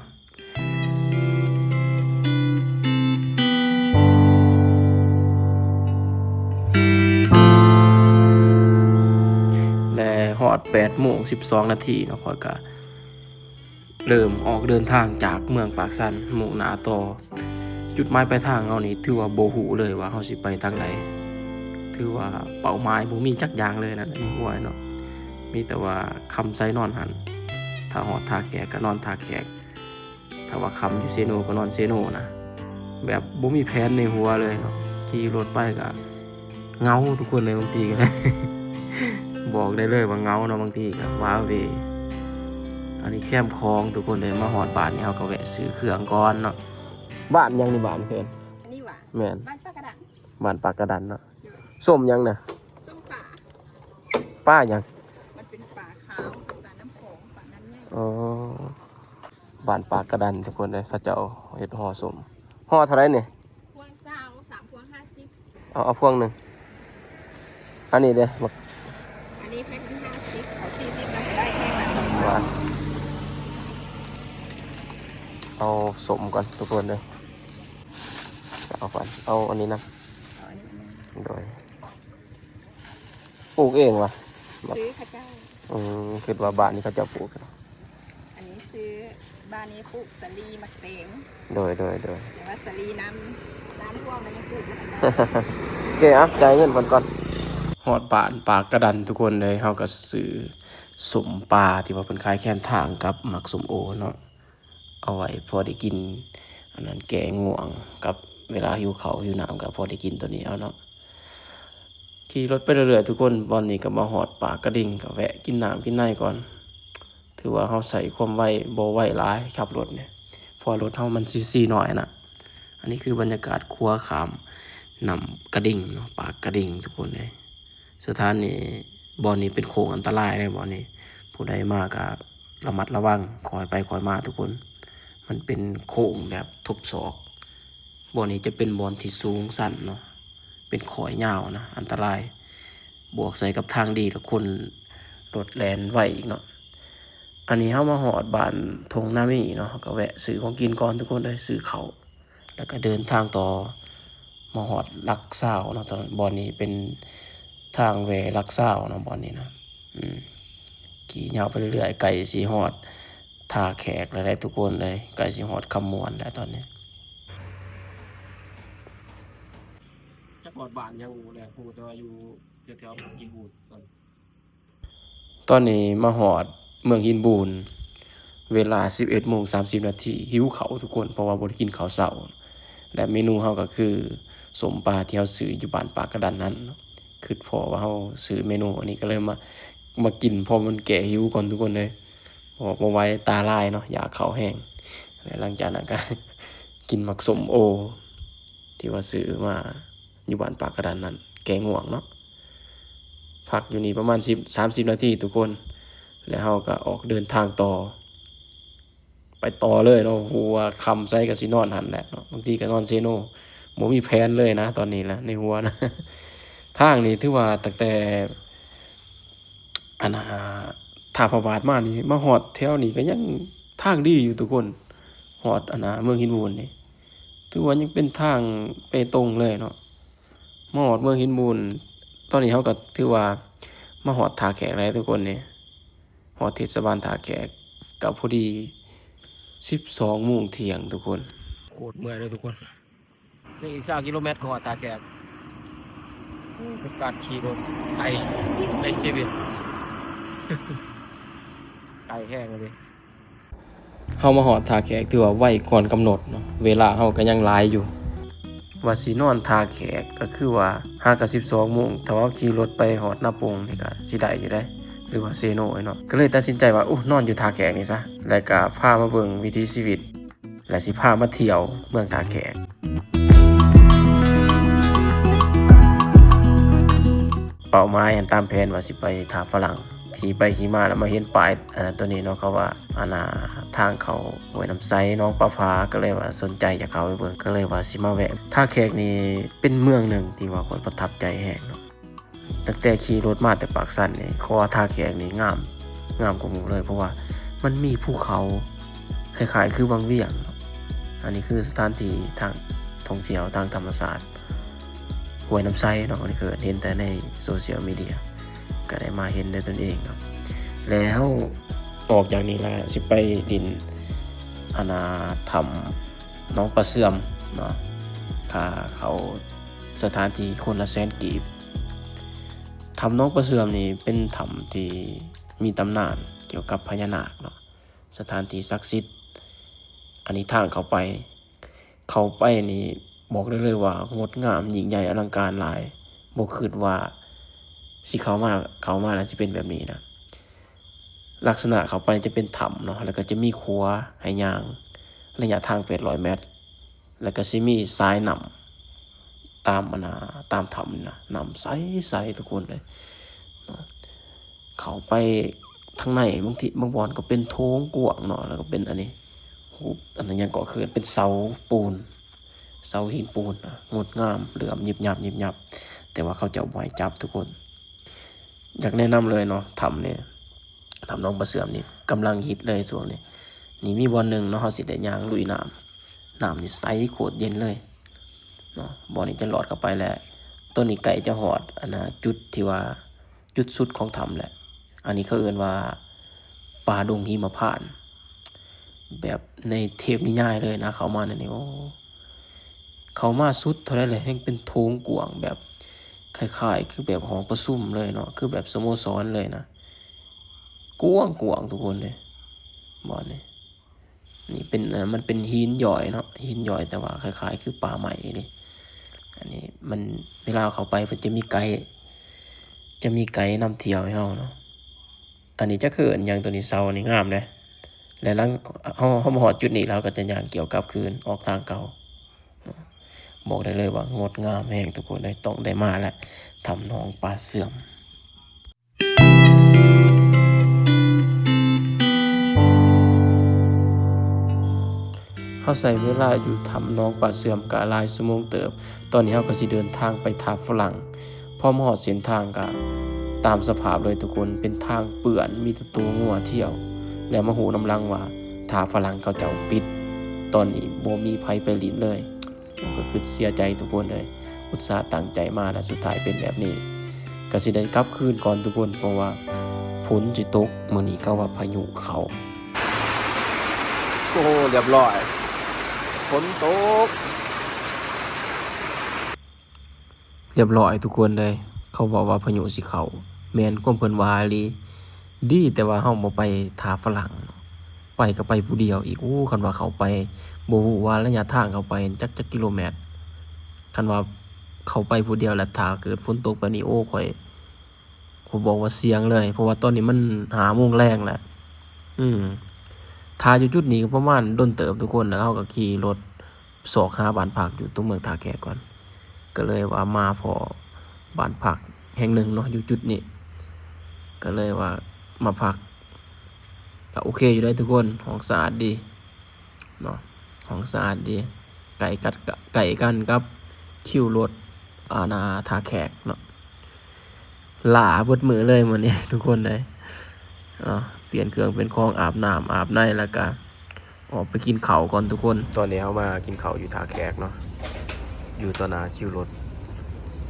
ແລະຮອດແປດໂມງສິບສອງນາທີເນາະ ຂ້ອຍກະເລີ່ມອອກເດີນທາງຈາກເມືອງປາກຊັນ ມຸ່ງໜ້າຕໍ່. ຈຸດໝາຍປາຍທາງເຮົານີ້ຖືວ່າບໍ່ຮູ້ເລີຍວ່າເຮົາຊິໄປທາງໃດ. ຖືວ່າເປົ້າໝາຍບໍ່ມີຈັກຢ່າງເລີຍນະ ໃນຫົວເນາະ. ມີແຕ່ວ່າຄ່ຳໃສນອນຫັ້ນ ຖ້າຮອດທ່າແຂກກະນອນທ່າແຂກ ຖ້າວ່າຄ່ຳຢູ່ເຊໂນກະນອນເຊໂນນະ. ແບບບໍ່ມີແຜນໃນຫົວເລີຍເນາະ. ຂີ່ລົດໄປກະເຫງົາທຸກຄົນເລີຍ ບາງທີກະໄດ້ ບອກໄດ້ເລີຍວ່າເຫງົາເນາະ ບາງທີກະວ້າເຫວ. ອັນນີ້ແຄມຂອງທຸກຄົນເລີຍ. ມາຮອດບ້ານນີ້ເຮົາກະແວະຊື້ເຄື່ອງກ່ອນເນາະ. ບ້ານຫຍັງນີ້ ບ້ານເພິ່ນ? ອັນນີ້ຫວາ? ແມ່ນ ບ້ານປາກະດັນ. ບ້ານປາກະດັນເນາະ. ໂດຍ. ສົ້ມຫຍັງນະ? ສົ້ມປາ. ປາຫຍັງ? ມັນເປັນປາຂາວ ປານ້ຳຂອງ ປານ້ຳໃຫຍ່. ອໍ ບ້ານປາກະດັນທຸກຄົນເອີຍ. ເຂົາເຈົ້າເຮັດຫໍ່ສົ້ມ. ຫໍ່ເທົ່າໃດນີ້? ພວງຊາວ ສາມພວງຫ້າສິບ. ເອົາ ເອົາພວງໜຶ່ງ. ອັນນີ້ເດ້ ບັກ ອັນນີ້ແພັກໜຶ່ງຫ້າສິບ ເອົາສີ່ສິບນຳກະໄດ້. ວ່າ ເອົາສົ້ມກ່ອນທຸກຄົນເດີ. ເອົາກ່ອນ ເອົາອັນນີ້ນຳ. ເອົາອັນນີ້ນຳ. ໂດຍ. ປູກເອງຫວາ? ຊື້ເຂົາເຈົ້າ. ອືມ ຄິດວ່າບ້ານນີ້ເຂົາເຈົ້າປູກ. ອັນນີ້ຊື່ ບ້ານນີ້ປູກສາລີໝາກແຕງ. ໂດຍ ໂດຍ ໂດຍ. ແຕ່ວ່າສາລີນ້ຳ ນ້ຳຖ້ວມແລ້ວຍັງປູກຢູ່ຫັ້ນນະ. ໂອເຄ ອ່ະ ຈ່າຍເງິນເພິ່ນກ່ອນ. ຮອດບ້ານປາກກະດັນທຸກຄົນເລີຍ, ເຮົາກໍຊື້ສົ້ມປາທີ່ວ່າເພິ່ນຂາຍແຄມທາງກັບໝາກສົ້ມໂອເນາະ. ເອົາໄວ້ພໍໄດ້ກິນ ອັນນັ້ນ ແກ້ງ່ວງ ກັບເວລາຫິວເຂົ້າຫິວນ້ຳກໍພໍໄດ້ກິນໂຕນີ້ເອົາເນາະ. ຂີ່ລົດໄປເລື້ອຍໆທຸກຄົນ, ບ່ອນນີ້ກໍມາຮອດປາກກະດິງ ກໍແວະກິນນ້ຳກິນໃນກ່ອນ. ຖືວ່າເຮົາໃຊ້ຄວາມໄວ ບໍ່ໄວຫຼາຍຂັບລົດນີ້ ເພາະວ່າລົດເຮົາມັນຊີຊີນ້ອຍນະ. ອັນນີ້ຄືບັນຍາກາດຂົວຂ້າມນ້ຳກະດິງເນາະ, ປາກກະດິງທຸກຄົນເອີຍ. ສະຖານນີ້ ບ່ອນນີ້ເປັນໂຄ້ງອັນຕະລາຍເດ້ ບ່ອນນີ້ ຜູ້ໃດມາກໍລະມັດລະວັງ ຄ່ອຍໄປຄ່ອຍມາທຸກຄົນ. ມັນເປັນໂຄ້ງແບບທົບສອກ. ບ່ອນນີ້ຈະເປັນບ່ອນທີ່ສູງຊັນເນາະ, ເປັນຂ້ອຍຍາວນະ ອັນຕະລາຍ. ບວກໃສ່ກັບທາງດີ ແລ້ວຄົນລົດແລ່ນໄວອີກເນາະ. ອັນນີ້ເຮົາມາຮອດບ້ານທົ່ງນາມີເນາະ, ເຮົາກໍແວະຊື້ຂອງກິນກ່ອນທຸກຄົນເອີຍ, ຊື້ເຂົ້າ ແລ້ວກໍເດີນທາງຕໍ່ ມາຮອດຫຼັກຊາວເນາະ. ຕອນ ບ່ອນນີ້ເປັນທາງແວ່ຫຼັກຊາວເນາະ ບ່ອນນີ້ນະ. ອືມ ຂີ່ຍາວໄປເລື້ອຍໆ ໃກ້ຊິຮອດທ່າແຂກແລ້ວເດ້ທຸກຄົນເອີຍ, ໃກ້ຊິຮອດຄຳມ່ວນແລ້ວຕອນນີ້. ຈັກຮອດບ້ານຫຍັງແລ້ວ ຮູ້ແຕ່ວ່າຢູ່ແຖວໆ ກິນບູດ. ຕອນນີ້ມາຮອດເມືອງຫີນບູນ ເວລາສິບເອັດໂມງສາມສິບນາທີ. ຫິວເຂົ້າທຸກຄົນ ເພາະວ່າບໍ່ໄດ້ກິນເຂົ້າເຊົ້າ ແລະ ເມນູເຮົາກໍຄືສົ້ມປາທີ່ເຮົາຊື້ຢູ່ບ້ານປາກກະດັນນັ້ນ. ຄິດພໍ້ວ່າເຮົາຊື້ເມນູອັນນີ້ ກໍເລີຍມາ ມາກິນ ເພາະມັນແກ້ຫິວກ່ອນທຸກຄົນເອີຍ, ເພາະວ່າບໍ່ໄຫວ ຕາລາຍເນາະ, ຢາກເຂົ້າແຮງ. ແລະ ຫຼັງຈາກນັ້ນກໍກິນໝາກສົ້ມໂອ ທີ່ວ່າຊື້ມາຢູ່ບ້ານປາກກະດັນນັ້ນ ແກ້ງ່ວງເນາະ. ພັກຢູ່ນີ້ປະມານສິບ ສາມສິບນາທີທຸກຄົນ ແລ້ວເຮົາກໍອອກເດີນທາງຕໍ່ ໄປຕໍ່ເລີຍເນາະ. ຮູ້ວ່າຄ່ຳໃສກໍຊິນອນຫັ້ນແຫຼະເນາະ, ບາງທີກໍນອນເຊໂນ. ບໍ່ມີແຜນເລີຍນະ ຕອນນີ້ນະ ໃນຫົວນະ. ທາງນີ້ຖືວ່າຕັ້ງແຕ່ ອັນ ອາ ທ່າພະບາດມານີ້ ມາຮອດແຖວນີ້ກໍຍັງທາງດີຢູ່ທຸກຄົນ. ຮອດ ອັນ ອາ ເມືອງຫີນບູນນີ້ ຖືວ່າຍັງເປັນທາງເປຕົງເລີຍເນາະ. ມາຮອດເມືອງຫີນບູນ ຕອນນີ້ເຮົາກໍຖືວ່າມາຮອດທ່າແຂກແລ້ວທຸກຄົນນີ້. ຮອດເທດສະບານທ່າແຂກກໍພໍດີສິບສອງໂມງທ່ຽງທຸກຄົນ. ໂຄດເມື່ອຍເລີຍທຸກຄົນ. ຍັງອີກຊາວກິໂລແມັດກໍຮອດທ່າແຂກ. ໂອ້ ເປັນການຂີ່ລົດໄກໃນຊີວິດ ໄກແຮງເລີຍ. ເຮົາມາຮອດທ່າແຂກຖືວ່າໄວກ່ອນກຳນົດເນາະ, ເວລາເຮົາກໍຍັງຫຼາຍຢູ່. ວ່າຊິນອນທ່າແຂກກໍຄືວ່າຫາກໍສິບສອງໂມງ, ຖ້າວ່າຂີ່ລົດໄປຮອດນາປົງນີ້ກໍຊິໄດ້ຢູ່ເດ້ ຫຼືວ່າເຊໂນເນາະ. ກໍເລີຍຕັດສິນໃຈວ່າ ໂອ້ ນອນຢູ່ທ່າແຂກນີ້ຊະ, ແລ້ວກໍພາມາເບິ່ງວິຖີຊີວິດ ແລະ ຊິພາມາທ່ຽວເມືອງທ່າແຂກ. ເປົ້າໝາຍຫັ້ນຕາມແຜນວ່າຊິໄປທ່າຝຣັ່ງ, ຂີ່ໄປຂີ່ມາແລ້ວມາເຫັນປ້າຍອັນນັ້ນໂຕນີ້ເນາະ, ເຂົາວ່າ ອັນນ່າ ທາງເຂົ້າຫ້ວຍນ້ຳໃສ ໜອງປາຜາ, ກໍເລີຍວ່າສົນໃຈຢາກເຂົ້າໄປເບິ່ງ, ກໍເລີຍວ່າຊິມາແວະ. ທ່າແຂກນີ້ເປັນເມືອງໜຶ່ງທີ່ວ່າຂ້ອຍປະທັບໃຈແຮງເນາະ. ຕັ້ງແຕ່ຂີ່ລົດມາແຕ່ປາກຊັນນີ້ ຂໍວ່າທ່າແຂກນີ້ງາມ, ງາມກວ່າໝູ່ເລີຍ, ເພາະວ່າມັນມີພູເຂົາ ຄ້າຍໆຄືວັງວຽງເນາະ. ອັນນີ້ຄືສະຖານທີ່ທາງທ່ອງທ່ຽວທາງທຳມະຊາດຫ້ວຍນ້ຳໃສເນາະ, ອັນນີ້ຄືເຫັນແຕ່ໃນໂຊຊຽວມີເດຍ ກໍໄດ້ມາເຫັນດ້ວຍຕົນເອງເນາະ. ແລ້ວອອກຈາກນີ້ແລ້ວຊິໄປຫຼິ້ນ ອັນນ່າ ຖ້ຳໜອງປາເຊື່ອມເນາະ, ຄ່າເຂົ້າ ສະຖານທີ່ຄົນລະແສນກີບ. ຖ້ຳໜອງປາເຊື່ອມນີ້ເປັນຖ້ຳທີ່ມີຕຳນານກ່ຽວກັບພະຍານາກເນາະ, ສະຖານທີ່ສັກສິດ. ອັນນີ້ທາງເຂົ້າໄປ, ເຂົ້າໄປນີ້ບອກໄດ້ເລີຍວ່າງົດງາມ ຍິ່ງໃຫຍ່ ອະລັງການຫຼາຍ, ບໍ່ຄິດວ່າຊິເຂົ້າມາ, ເຂົ້າມາແລ້ວຊິເປັນແບບນີ້ນະ. ລັກສະນະເຂົ້າໄປຈະເປັນຖ້ຳເນາະ, ແລ້ວກໍຈະມີຂົວໃຫ້ຍ່າງ ໄລຍະທາງແປດຮ້ອຍແມັດ, ແລ້ວກໍຊິມີສາຍນ້ຳຕາມ ອັນນ່າ ຕາມຖ້ຳນີ້ນະ, ນ້ຳໃສໆ ທຸກຄົນເອີຍເນາະ. ເຂົ້າໄປທາງໃນ ບາງທີ ບາງບ່ອນກໍເປັນໂຖງກວ້າງເນາະ, ແລ້ວກໍເປັນອັນນີ້ ຮູບ ອັນນັ້ນຫຍັງເກາະ ເອີ້ນເປັນເສົາປູນ ເສົາຫີນປູນນະ, ງົດງາມ ເຫຼື້ອມຍິບຍັບຍິບຍັບ, ແຕ່ວ່າເຂົາເຈົ້າບໍ່ໃຫ້ຈັບທຸກຄົນ. ຢາກແນະນຳເລີຍເນາະ ຖ້ຳນີ້ ຖ້ຳໜອງປາເຊື່ອມນີ້ກຳລັງຮິດເລີຍຊ່ວງນີ້. ນີ້ມີບ່ອນໜຶ່ງເນາະ ເຮົາຊິໄດ້ຍ່າງລຸຍນ້ຳ, ນ້ຳນີ້ໃສໂຄດເຢັນເລີຍເນາະ. ບ່ອນນີ້ຈະລອດເຂົ້າໄປແລ້ວ, ຕອນນີ້ໃກ້ຈະຮອດ ອັນນ່າ ຈຸດທີ່ວ່າຈຸດສຸດຂອງຖ້ຳແລ້ວ. ອັນນີ້ເຂົາເອີ້ນວ່າປ່າດົງຫິມະພານ ແບບໃນເທບນິຍາຍເລີຍນະ ເຂົ້າມາໃນນີ້ ໂອ້ ເຂົ້າມາສຸດເທົ່າໃດແລ້ວ ແຮ່ງເປັນໂຖງກວ້າງ ແບບຄ້າຍໆຄືແບບຫ້ອງປະຊຸມເລີຍເນາະ ຄືແບບສະໂມສອນເລີຍນະ ກວ້າງໆ ທຸກຄົນເອີຍ ບ່ອນນີ້. ນີ້ເປັນ ເອີ ມັນເປັນຫີນຍ້ອຍເນາະ ຫີນຍ້ອຍ ແຕ່ວ່າຄ້າຍໆຄືປ່າໄມ້ເລີຍ. ອັນນີ້ມັນ ເວລາເຂົ້າໄປເພິ່ນຈະມີໄກ ຈະມີໄກນຳທ່ຽວໃຫ້ເຮົາເນາະ. ອັນນີ້ຈັກເອີ້ນຫຍັງ ໂຕນີ້ ເສົານີ້ງາມເດ້ ແລະ ຫຼັງເຮົາ ເຮົາມາຮອດຈຸດນີ້ແລ້ວ ເຮົາກໍຈະຍ່າງກ່ຽວກັບຄືນອອກທາງເກົ່າ. ບອກໄດ້ເລີຍວ່າງົດງາມແຮງ ທຸກຄົນເອີຍ ຕ້ອງໄດ້ມາແຫຼະ ຖ້ຳໜອງປາເຊື່ອມ. ເຮົາໃຊ້ເວລາຢູ່ຖ້ຳໜອງປາເຊື່ອມກະຫຼາຍຊົ່ວໂມງເຕີບ. ຕອນນີ້ເຮົາກໍຊິເດີນທາງໄປທ່າຝຣັ່ງ. ພໍມາຮອດເສັ້ນທາງກະຕາມສະພາບເລີຍທຸກຄົນ, ເປັນທາງເປື້ອນ ມີແຕ່ໂຕງົວທ່ຽວ. ແລ້ວມາຮູ້ນຳຫຼັງວ່າທ່າຝຣັ່ງເຂົາເຈົ້າປິດ, ຕອນນີ້ບໍ່ມີໃຜໄປຫຼິ້ນເລີຍ. ໂອ້ ກໍຄຶດເສຍໃຈທຸກຄົນເອີຍ, ອຸດສ່າຕັ້ງໃຈມາແລ້ວ ສຸດທ້າຍເປັນແບບນີ້. ກໍຊິໄດ້ກັບຄືນກ່ອນທຸກຄົນ ເພາະວ່າຝົນຊິຕົກ, ມື້ນີ້ກະວ່າພາຍຸເຂົ້າ. ໂອ້ ຮຽບຮ້ອຍ ຝົນຕົກ ຮຽບຮ້ອຍທຸກຄົນເອີຍ. ເຂົາເວົ້າວ່າພາຍຸຊິເຂົ້າ, ແມ່ນຄວາມເພິ່ນວ່າອີ່ຫຼີ. ດີແຕ່ວ່າເຮົາບໍ່ໄປທ່າຝຣັ່ງ, ໄປກໍໄປຜູ້ດຽວອີກ. ໂອ້ ຄັນວ່າເຂົ້າໄປ ບໍ່ຮູ້ວ່າໄລຍະທາງເຂົ້າໄປຈັກ ຈັກກິໂລແມັດ. ຄັນວ່າເຂົ້າໄປຜູ້ດຽວ ແລ້ວຖ້າເກີດຝົນຕົກໄປນີ້ ໂອ້ ຂ້ອຍ ຂ້ອຍບອກວ່າສ່ຽງເລີຍ, ເພາະວ່າຕອນນີ້ມັນຫ້າໂມງແລງແລ້ວ. ອືມ ຖ້າຢູ່ຈຸດນີ້ກໍປະມານດົນເຕີບທຸກຄົນ, ແລ້ວເຮົາກໍຂີ່ລົດ ຊອກຫາບ້ານພັກຢູ່ຕົວເມືອງທ່າແຂກກ່ອນ, ກໍເລີຍວ່າມາພໍ້ບ້ານພັກແຫ່ງໜຶ່ງເນາະ ຢູ່ຈຸດນີ້, ກໍເລີຍວ່າມາພັກ. ກໍໂອເຄຢູ່ເດ້ທຸກຄົນ, ຫ້ອງສະອາດດີເນາະ, ຫ້ອງສະອາດດີ, ໃກ້ກັນ ໃກ້ກັນກັບຄິວລົດ ອາ ນາ ທ່າແຂກເນາະ. ຫຼ້າເບິດມື້ເລີຍມື້ນີ້ທຸກຄົນເອີຍເນາະ, ປ່ຽນເຄື່ອງປ່ຽນຂອງ ອາບນ້ຳອາບໃນ ແລ້ວກະອອກໄປກິນເຂົ້າກ່ອນທຸກຄົນ. ຕອນນີ້ເຮົາມາກິນເຂົ້າຢູ່ທ່າແຂກເນາະ, ຢູ່ຕໍ່ໜ້າຄິວລົດ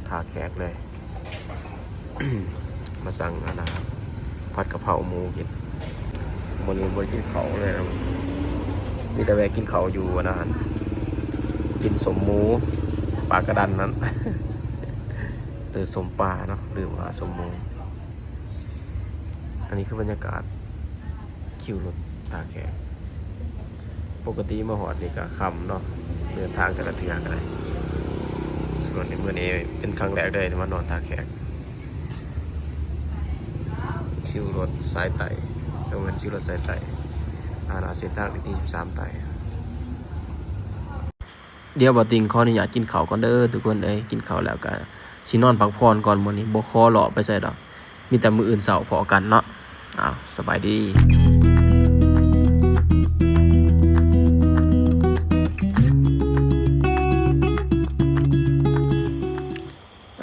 ທ່າແຂກເລີຍ. ມາສັ່ງ ອັນນາ ຜັດກະເພົາໝູກິນ. ມື້ນີ້ບໍ່ໄດ້ກິນເຂົ້າເລີຍນະ, ມີແຕ່ແວະກິນເຂົ້າຢູ່ ອັນນັ້ນ ກິນສົ້ມໝູປາກກະດັນນັ້ນ. ເອີ ສົ້ມປາເນາະ ຫຼືວ່າສົ້ມໝູ. ອັນນີ້ຄືບັນຍາກາດຄິວລົດທ່າແຂກ. ປົກກະຕິມາຮອດນີ້ກະຄ່ຳເນາະ, ເດີນທາງແຕ່ລະເທື່ອກະໄດ້. ສ່ວນໃນມື້ນີ້ເປັນຄັ້ງແລກເລີຍທີ່ມານອນທ່າແຂກ. ຄິວລົດສາຍໃຕ້, ເອີ ແມ່ນຄິວລົດສາຍໃຕ້, ອາ ເສັ້ນທາງທີສິບສາມໃຕ້. ດຽວບ່າວຕິ່ງຂໍອະນຸຍາດກິນເຂົ້າກ່ອນເດີທຸກຄົນເອີຍ, ກິນເຂົ້າແລ້ວກະຊິນອນພັກຜ່ອນກ່ອນ, ມື້ນີ້ບໍ່ຂໍເລາະໄປໃສດອກ, ມີແຕ່ມື້ອື່ນເຊົ້າພໍ້ກັນເນາະ. ອ້າວ ສະບາຍດີ.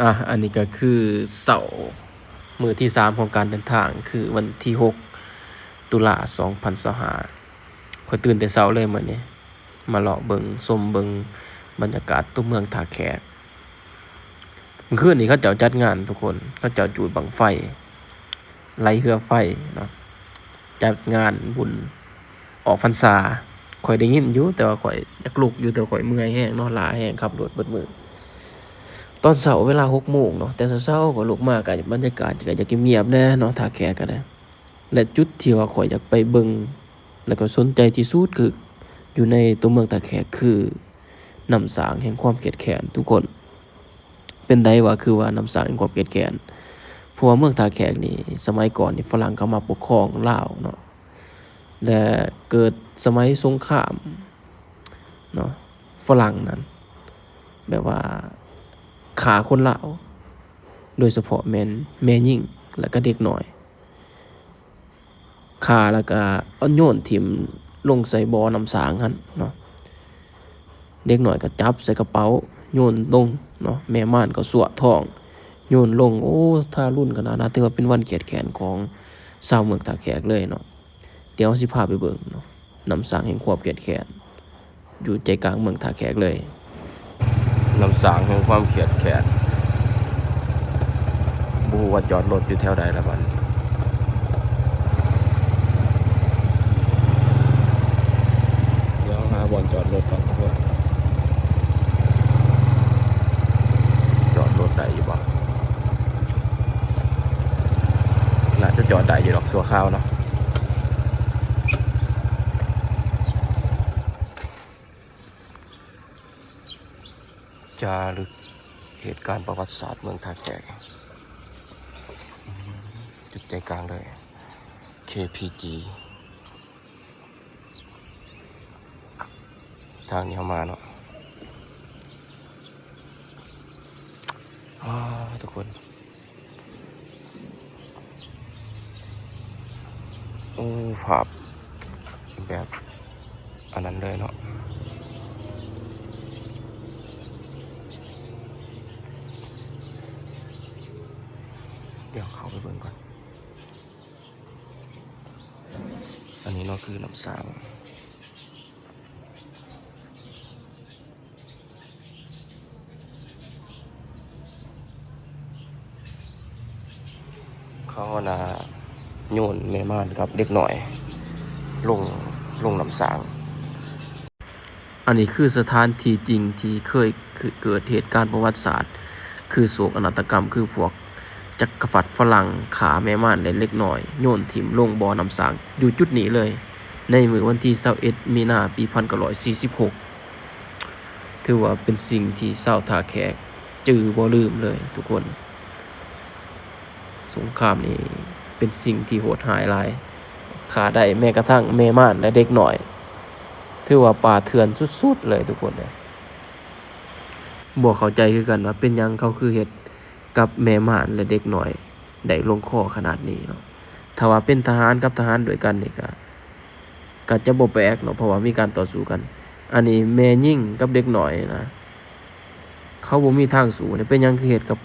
ອ່າ ອັນນີ້ກໍຄືເຊົ້າມື້ທີສາມຂອງການເດີນທາງ, ຄືວັນທີຫົກ ຕຸລາ ສອງພັນຊາວຫ້າ. ຂ້ອຍຕື່ນແຕ່ເຊົ້າເລີຍມື້ນີ້, ມາເລາະເບິ່ງ ຊົມເບິ່ງບັນຍາກາດຕົວເມືອງທ່າແຂກ. ມື້ຄືນນີ້ເຂົາເຈົ້າຈັດງານທຸກຄົນ, ເຂົາເຈົ້າຈູດບັ້ງໄຟ ໄລ່ເຮືອໄຟເນາະ, ຈັດງານບຸນອອກພັນສາ. ຂ້ອຍໄດ້ຍິນຢູ່, ແຕ່ວ່າຂ້ອຍຢາກລຸກຢູ່, ແຕ່ຂ້ອຍເມື່ອຍແຮງເນາະ, ລ້າແຮງ, ຂັບລົດເບິດມື້. ຕອນເຊົ້າເວລາຫົກໂມງເນາະ, ແຕ່ເຊົ້າໆ ຂ້ອຍລຸກມາກໍບັນຍາກາດກໍຢາກຈະງຽບແດ່ເນາະ, ທ່າແຂກກໍໄດ້. ແລະ ຈຸດທີ່ວ່າຂ້ອຍຢາກໄປເບິ່ງ ແລະ ກໍສົນໃຈທີ່ສຸດຄື ຢູ່ໃນຕົວເມືອງທ່າແຂກ ຄື ນ້ຳສ້າງແຫ່ງຄວາມຄຽດແຄ້ນທຸກຄົນ. ເປັນໃດວ່າຄືວ່ານ້ຳສ້າງແຫ່ງຄວາມຄຽດແຄ້ນ? ເພາະວ່າເມືອງທ່າແຂກນີ້ ສະໄໝກ່ອນນີ້ຝຣັ່ງເຂົ້າມາປົກຄອງລາວເນາະ ແລະ ເກີດສະໄໝສົງຄາມເນາະ, ຝຣັ່ງນັ້ນແບບວ່າຂ້າຄົນລາວ ໂດຍສະເພາະແມ່ນແມ່ຍິງ ແລະ ກະເດັກນ້ອຍ. ຂ້າແລ້ວກະເອົາໂຍນຖິ້ມລົງໃສ່ບໍ່ນ້ຳສ້າງຫັ້ນເນາະ. ເດັກນ້ອຍກໍຈັບໃສ່ກະເປົາໂຍນລົງເນາະ, ແມ່ມ່ານກໍຊວະທ້ອງໂຍນລົງ. ໂອ້ ທາລຸນຂະໜາດນັ້ນ, ຖືວ່າເປັນວັນຄຽດແຄ້ນຂອງຊາວເມືອງທ່າແຂກເລີຍເນາະ. ດຽວເຮົາຊິພາໄປເບິ່ງເນາະ, ນ້ຳສ້າງແຫ່ງຄວາມຄຽດແຄ້ນ. ຢູ່ໃຈກາງເມືອງທ່າແຂກເລີຍ. ນ້ຳສ້າງແຫ່ງຄວາມຄຽດແຄ້ນ, ບໍ່ຮູ້ວ່າຈອດລົດຢູ່ແຖວໃດລະບັດນີ້. ໄດ້ຢູ່ດອກຊົ່ວຄາວເນາະ. ຈາລຶກເຫດການປະຫວັດສາດເມືອງທ່າແຂກ ຈຸດໃຈກາງເລີຍ ເຄພີຈີ ທາງນີ້ເຮົາມາເນາະ. ອ້າ ທຸກຄົນ ໂອ້ ພາບແບບອັນນັ້ນເລີຍເນາະ. ດຽວເຂົ້າໄປເບິ່ງກ່ອນ. ອັນນີ້ເນາະ ຄືນ້ຳສ້າງ. ເຂົານະໂຍນແມ່ມ່ານກັບເດັກນ້ອຍລົງ ລົງນ້ຳສ້າງ. ອັນນີ້ຄືສະຖານທີ່ຈິງທີ່ເຄີຍເກີດເຫດການປະຫວັດສາດ ຄືໂສກນາດຕະກຳ ຄືພວກຈັກກະພັດຝຣັ່ງຂ້າແມ່ມ່ານ ແລະ ເດັກນ້ອຍໂຍນຖິ້ມລົງບໍ່ນ້ຳສ້າງ ຢູ່ຈຸດນີ້ເລີຍ ໃນມື້ວັນທີຊາວເອັດ ມີນາ ປີພັນເກົ້າຮ້ອຍສີ່ສິບຫົກ. ຖືວ່າເປັນສິ່ງທີ່ຊາວທ່າແຂກຈື່ບໍ່ລືມເລີຍທຸກຄົນ. ສົງຄາມນີ້ເປັນສິ່ງທີ່ໂຫດຮ້າຍຫຼາຍ, ຂ້າໄດ້ແມ້ກະທັ່ງແມ່ມ່ານ ແລະ ເດັກນ້ອຍ. ຖືວ່າປ່າເຖື່ອນສຸດໆເລີຍທຸກຄົນເອີຍ. ບໍ່ເຂົ້າໃຈຄືກັນວ່າເປັນຫຍັງເຂົາຄືເຮັດກັບແມ່ມ່ານ ແລະ ເດັກນ້ອຍໄດ້ລົງຄໍຂະໜາດນີ້ເນາະ. ຖ້າວ່າເປັນທະຫານກັບທະຫານດ້ວຍກັນນີ້ກະ ກະຈະບໍ່ແປກເນາະ ເພາະວ່າມີການຕໍ່ສູ້ກັນ. ອັນນີ້ແມ່ຍິງກັບເດັກນ້ອຍນະ ເຂົາບໍ່ມີທາງສູ້ເດ ເປັນຫຍັງຄືເຮັດກັບ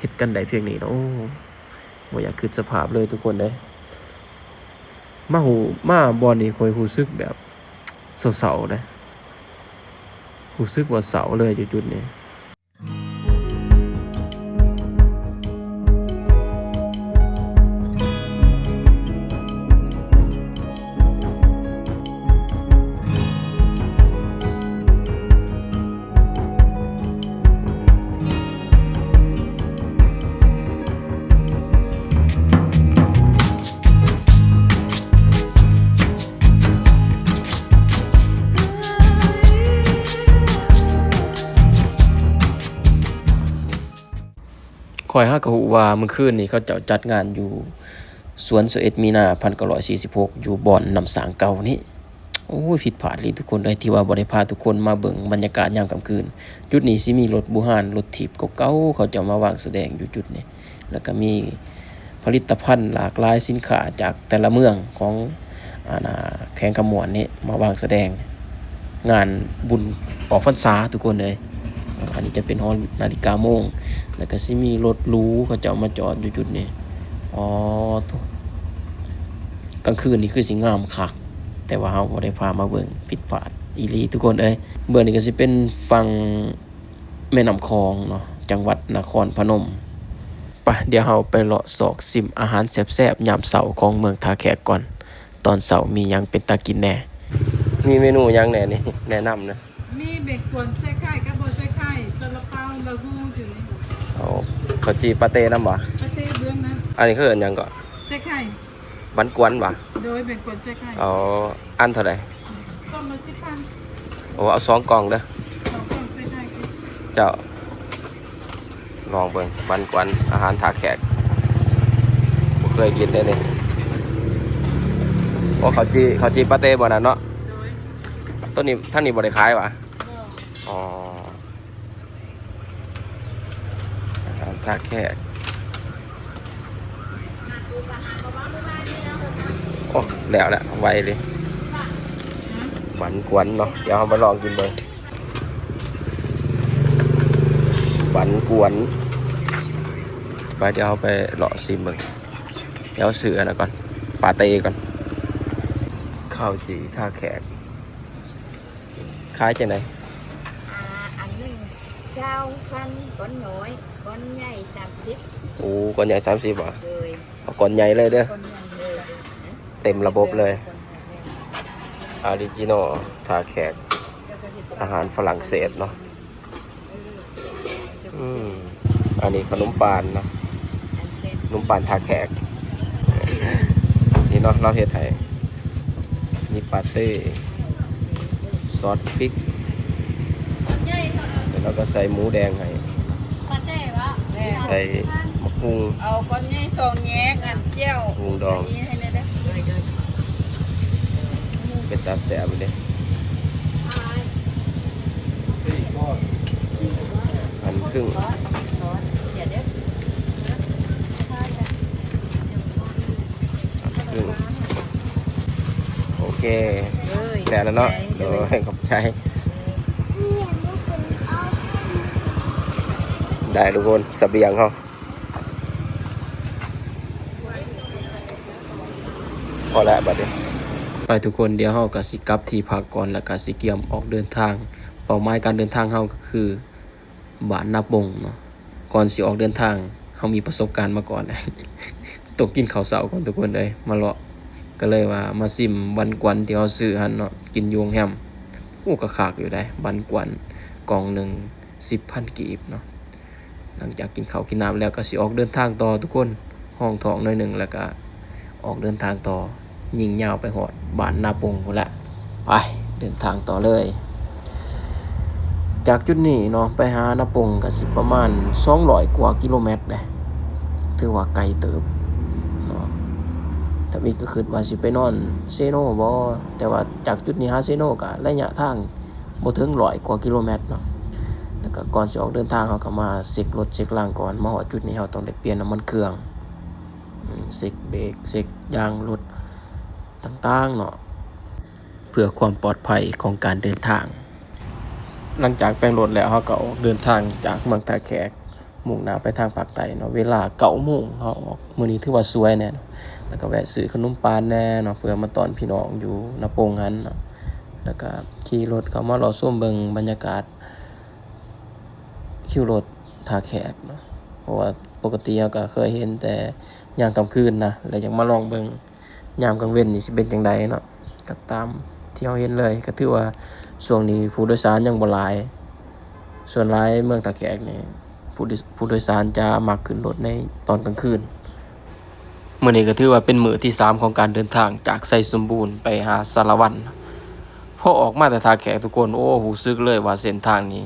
ເຮັດກັນໄດ້ພຽງນີ້ເນາະ. ໂອ້ ບໍ່ຢາກຄິດສະພາບເລີຍທຸກຄົນເອີຍ. ມາຮູ້ ມາບ່ອນນີ້ຂ້ອຍຮູ້ສຶກແບບເສົ້າໆເດ້ ຮູ້ສຶກວ່າເສົ້າເລີຍຈຸດໆນີ້. ຂ້ອຍຫາກະຮູ້ວ່າມື້ຄືນນີ້ເຂົາເຈົ້າຈັດງານຢູ່ສວນຊາວເອັດມີນາ ພັນເກົ້າຮ້ອຍສີ່ສິບຫົກ ຢູ່ບ່ອນນ້ຳສ້າງເກົ່ານີ້. ໂອ້ຍ ຜິດພາດອີ່ຫຼີທຸກຄົນເອີຍ ທີ່ວ່າບໍ່ໄດ້ພາທຸກຄົນມາເບິ່ງບັນຍາກາດຍາມກາງຄືນ. ຈຸດນີ້ຊິມີລົດບູຮານ ລົດຖີບເກົ່າໆ ເຂົາເຈົ້າມາວາງສະແດງຢູ່ຈຸດນີ້ ແລ້ວກະມີຜະລິດຕະພັນຫຼາກຫຼາຍສິນຄ້າຈາກແຕ່ລະເມືອງຂອງ ອັນນ່າ ແຂວງຄຳມ່ວນນີ້ມາວາງສະແດງ ງານບຸນອອກພັນສາທຸກຄົນເອີຍ. ອັນນີ້ຈະເປັນຫໍນາລິກາໂມງ ແລ້ວກະຊິມີລົດຫຼູເຂົາເຈົ້າມາຈອດຢູ່ຈຸດນີ້. ອໍ ໂທ້ ກາງຄືນນີ້ຄືຊິງາມຄັກ ແຕ່ວ່າເຮົາບໍ່ໄດ້ພາມາເບິ່ງ ຜິດພາດອີ່ຫຼີທຸກຄົນເອີຍ. ເບື້ອງນີ້ກະຊິເປັນຝັ່ງແມ່ນ້ຳຂອງເນາະ ຈັງຫວັດນະຄອນພະນົມ. ໄປ ດຽວເຮົາໄປເລາະຊອກຊິມອາຫານແຊບໆຍາມເຊົ້າຂອງເມືອງທ່າແຂກກ່ອນ. ຕອນເຊົ້າມີຫຍັງເປັນຕາກິນແດ່? ມີເມນູຫຍັງແດ່ນີ້ ແນະນຳນະ? ມີແບງກວນໃສ່ໄຂ່ກັບບໍ່ໃສ່ໄຂ່, ຊາລາເປົາ, ລາຫູຢູ່ນີ້. ເອົາເຂົ້າຈີ່ປາເຕ້ນຳບໍ່? ປາເຕ້ເບື້ອງນັ້ນ. ອັນນີ້ເຂົາເອີ້ນຫຍັງເກາະ? ໃສ່ໄຂ່. ບັນກວນບໍ່? ໂດຍ ແບງກວນໃສ່ໄຂ່. ເອົາອັນເທົ່າໃດ? ກ່ອງລະສິບພັນ. ໂອ້ ເອົາສອງກ່ອງເດີ. ສອງກ່ອງໃສ່ໄຂ່. ເຈົ້າ. ລອງເບິ່ງບັນກວນ ອາຫານທ່າແຂກ ບໍ່ເຄີຍກິນເດ້ນີ້. ໂອ້ ເຂົ້າຈີ່ ເຂົ້າຈີ່ປາເຕ້ບໍ່ນັ້ນເນາະ? ໂດຍ. ໂຕນີ້ ທາງນີ້ບໍ່ໄດ້ຂາຍຫວາ? ບໍ່. ອໍ ອາຫານທ່າແຂກ. ໂອ້ ແລ້ວແຫຼະ ໄວເລີຍ. ບັນກວນເນາະ ດຽວເຮົາມາລອງກິນເບິ່ງ. ບັນກວນ. ໄປ ດຽວເຮົາໄປເລາະຊິມເບິ່ງ. ດຽວຊື້ອັນນັ້ນກ່ອນ ປາເຕ້ກ່ອນ. ເຂົ້າຈີ່ທ່າແຂກ ຂາຍຈັ່ງໃດ? ອ່າ ອັນໜຶ່ງຊາວພັນ ກ້ອນນ້ອຍ, ກ້ອນໃຫຍ່ສາມສິບ. ໂອ້ ກ້ອນໃຫຍ່ສາມສິບຫວາ? ໂດຍ. ເອົາກ້ອນໃຫຍ່ເລີຍເດີ. ກ້ອນໃຫຍ່ເລີຍ. ເຕັມລະບົບເລີຍ. ອາຣິຈິນອລທ່າແຂກ ອາຫານຝຣັ່ງເສດເນາະ. ອືມ ອັນນີ້ຂະໜົມປານເນາະ ຂະໜົມປານທ່າແຂກ. ເນາະ ລາວເຮັດໃຫ້ ມີປາເຕ້ ຊອດພິກ ແລ້ວລາວກໍໃສ່ໝູແດງໃຫ້ ໃສ່ໝາກຫຸ່ງ ເອົາກ້ອນໃຫຍ່ສອງແຍກ ອັນແຈ່ວ ໝາກຫຸ່ງດອງ ອັນນີ້ໃຫ້ແດ່ເດີ້ ເປັນຕາແຊບເດ້ ຫັ້ນເຄິ່ງ ໂອເຄ ແຊບແລ້ວເນາະ ໂດຍ ຂອບໃຈ ໄດ້ທຸກຄົນ ສະບຽງເຮົາ ພໍແລ້ວບັດນີ້ ໄປທຸກຄົນ ດຽວເຮົາກໍຊິກັບທີ່ພັກກ່ອນ ແລ້ວກໍຊິກຽມອອກເດີນທາງ ເປົ້າໝາຍການເດີນທາງເຮົາກໍຄື ບ້ານນາປົງເນາະ ກ່ອນຊິອອກເດີນທາງ ເຮົາມີປະສົບການມາກ່ອນ ຕ້ອງກິນເຂົ້າເຊົ້າກ່ອນທຸກຄົນເອີຍ ມາເລາະ ກໍເລີຍວ່າມາຊິມບັນກວນທີ່ເຮົາຊື້ຫັ້ນເນາະ ກິນຢູ່ໂຮງແຮມ ໂອ້ ກໍຄັກຢູ່ໃດ໋ ບັນກວນ ກ່ອງໜຶ່ງສິບພັນກີບເນາະ ຫຼັງຈາກກິນເຂົ້າກິນນ້ຳແລ້ວ ກໍຊິອອກເດີນທາງຕໍ່ທຸກຄົນ ຮອງທ້ອງໜ້ອຍໜຶ່ງ ແລ້ວກໍອອກເດີນທາງຕໍ່ ຍິງຍາວໄປຮອດບ້ານນາປົງພຸ້ນແຫຼະ ໄປ ເດີນທາງຕໍ່ເລີຍ ຈາກຈຸດນີ້ເນາະ ໄປຫານາປົງກໍຊິປະມານສອງຮ້ອຍກວ່າກິໂລແມັດເດ້ ຖືວ່າໄກເຕີບເນາະ ທຳອິດກໍຄິດວ່າຊິໄປນອນເຊໂນບໍ ແຕ່ວ່າຈາກຈຸດນີ້ຫາເຊໂນກໍໄລຍະທາງ ບໍ່ເຖິງຮ້ອຍກວ່າກິໂລແມັດເນາະ ແລ້ວກໍກ່ອນຊິອອກເດີນທາງ ເຮົາກໍມາເຊັກລົດເຊັກລາງກ່ອນ ມາຮອດຈຸດນີ້ເຮົາຕ້ອງໄດ້ປ່ຽນນ້ຳມັນເຄື່ອງ ເຊັກເບຣກ ເຊັກຢາງລົດຕ່າງໆເນາະ ເພື່ອຄວາມປອດໄພຂອງການເດີນທາງ. ຫຼັງຈາກແປງລົດແລ້ວ ເຮົາກໍອອກເດີນທາງຈາກເມືອງທ່າແຂກ ມຸ່ງໜ້າໄປທາງພາກໃຕ້ເນາະ ເວລາເກົ້າໂມງເຮົາອອກ ມື້ນີ້ຖືວ່າສວຍແດ່ເນາະ ແລ້ວກໍແວະຊື້ຂະໜົມປານແດ່ເນາະ ເພື່ອມາຕ້ອນພີ່ນ້ອງຢູ່ນາປົງຫັ້ນເນາະ ແລ້ວກໍຂີ່ລົດເຂົ້າມາເລາະຊົມເບິ່ງບັນຍາກາດ ຄິວລົດທ່າແຂກເນາະ ເພາະວ່າປົກກະຕິເຮົາກໍເຄີຍເຫັນແຕ່ຍາມກາງຄືນນະ ແລ້ວຢາກມາລອງເບິ່ງຍາມກາງເວັນນີ້ຊິເປັນຈັ່ງໃດເນາະ ກໍຕາມທີ່ເຮົາເຫັນເລີຍ ກໍຖືວ່າຊ່ວງນີ້ຜູ້ໂດຍສານຍັງບໍ່ຫຼາຍ ສ່ວນຫຼາຍເມືອງທ່າແຂກນີ້ ຜູ້ໂດຍ ຜູ້ໂດຍສານຈະມັກຂຶ້ນລົດໃນຕອນກາງຄືນ. ມື້ນີ້ກໍຖືວ່າເປັນມື້ທີສາມຂອງການເດີນທາງຈາກໄຊສົມບູນໄປຫາສາລະວັນ. ພໍອອກມາແຕ່ທ່າແຂກທຸກຄົນ ໂອ້ ຮູ້ສຶກເລີຍວ່າເສັ້ນທາງນີ້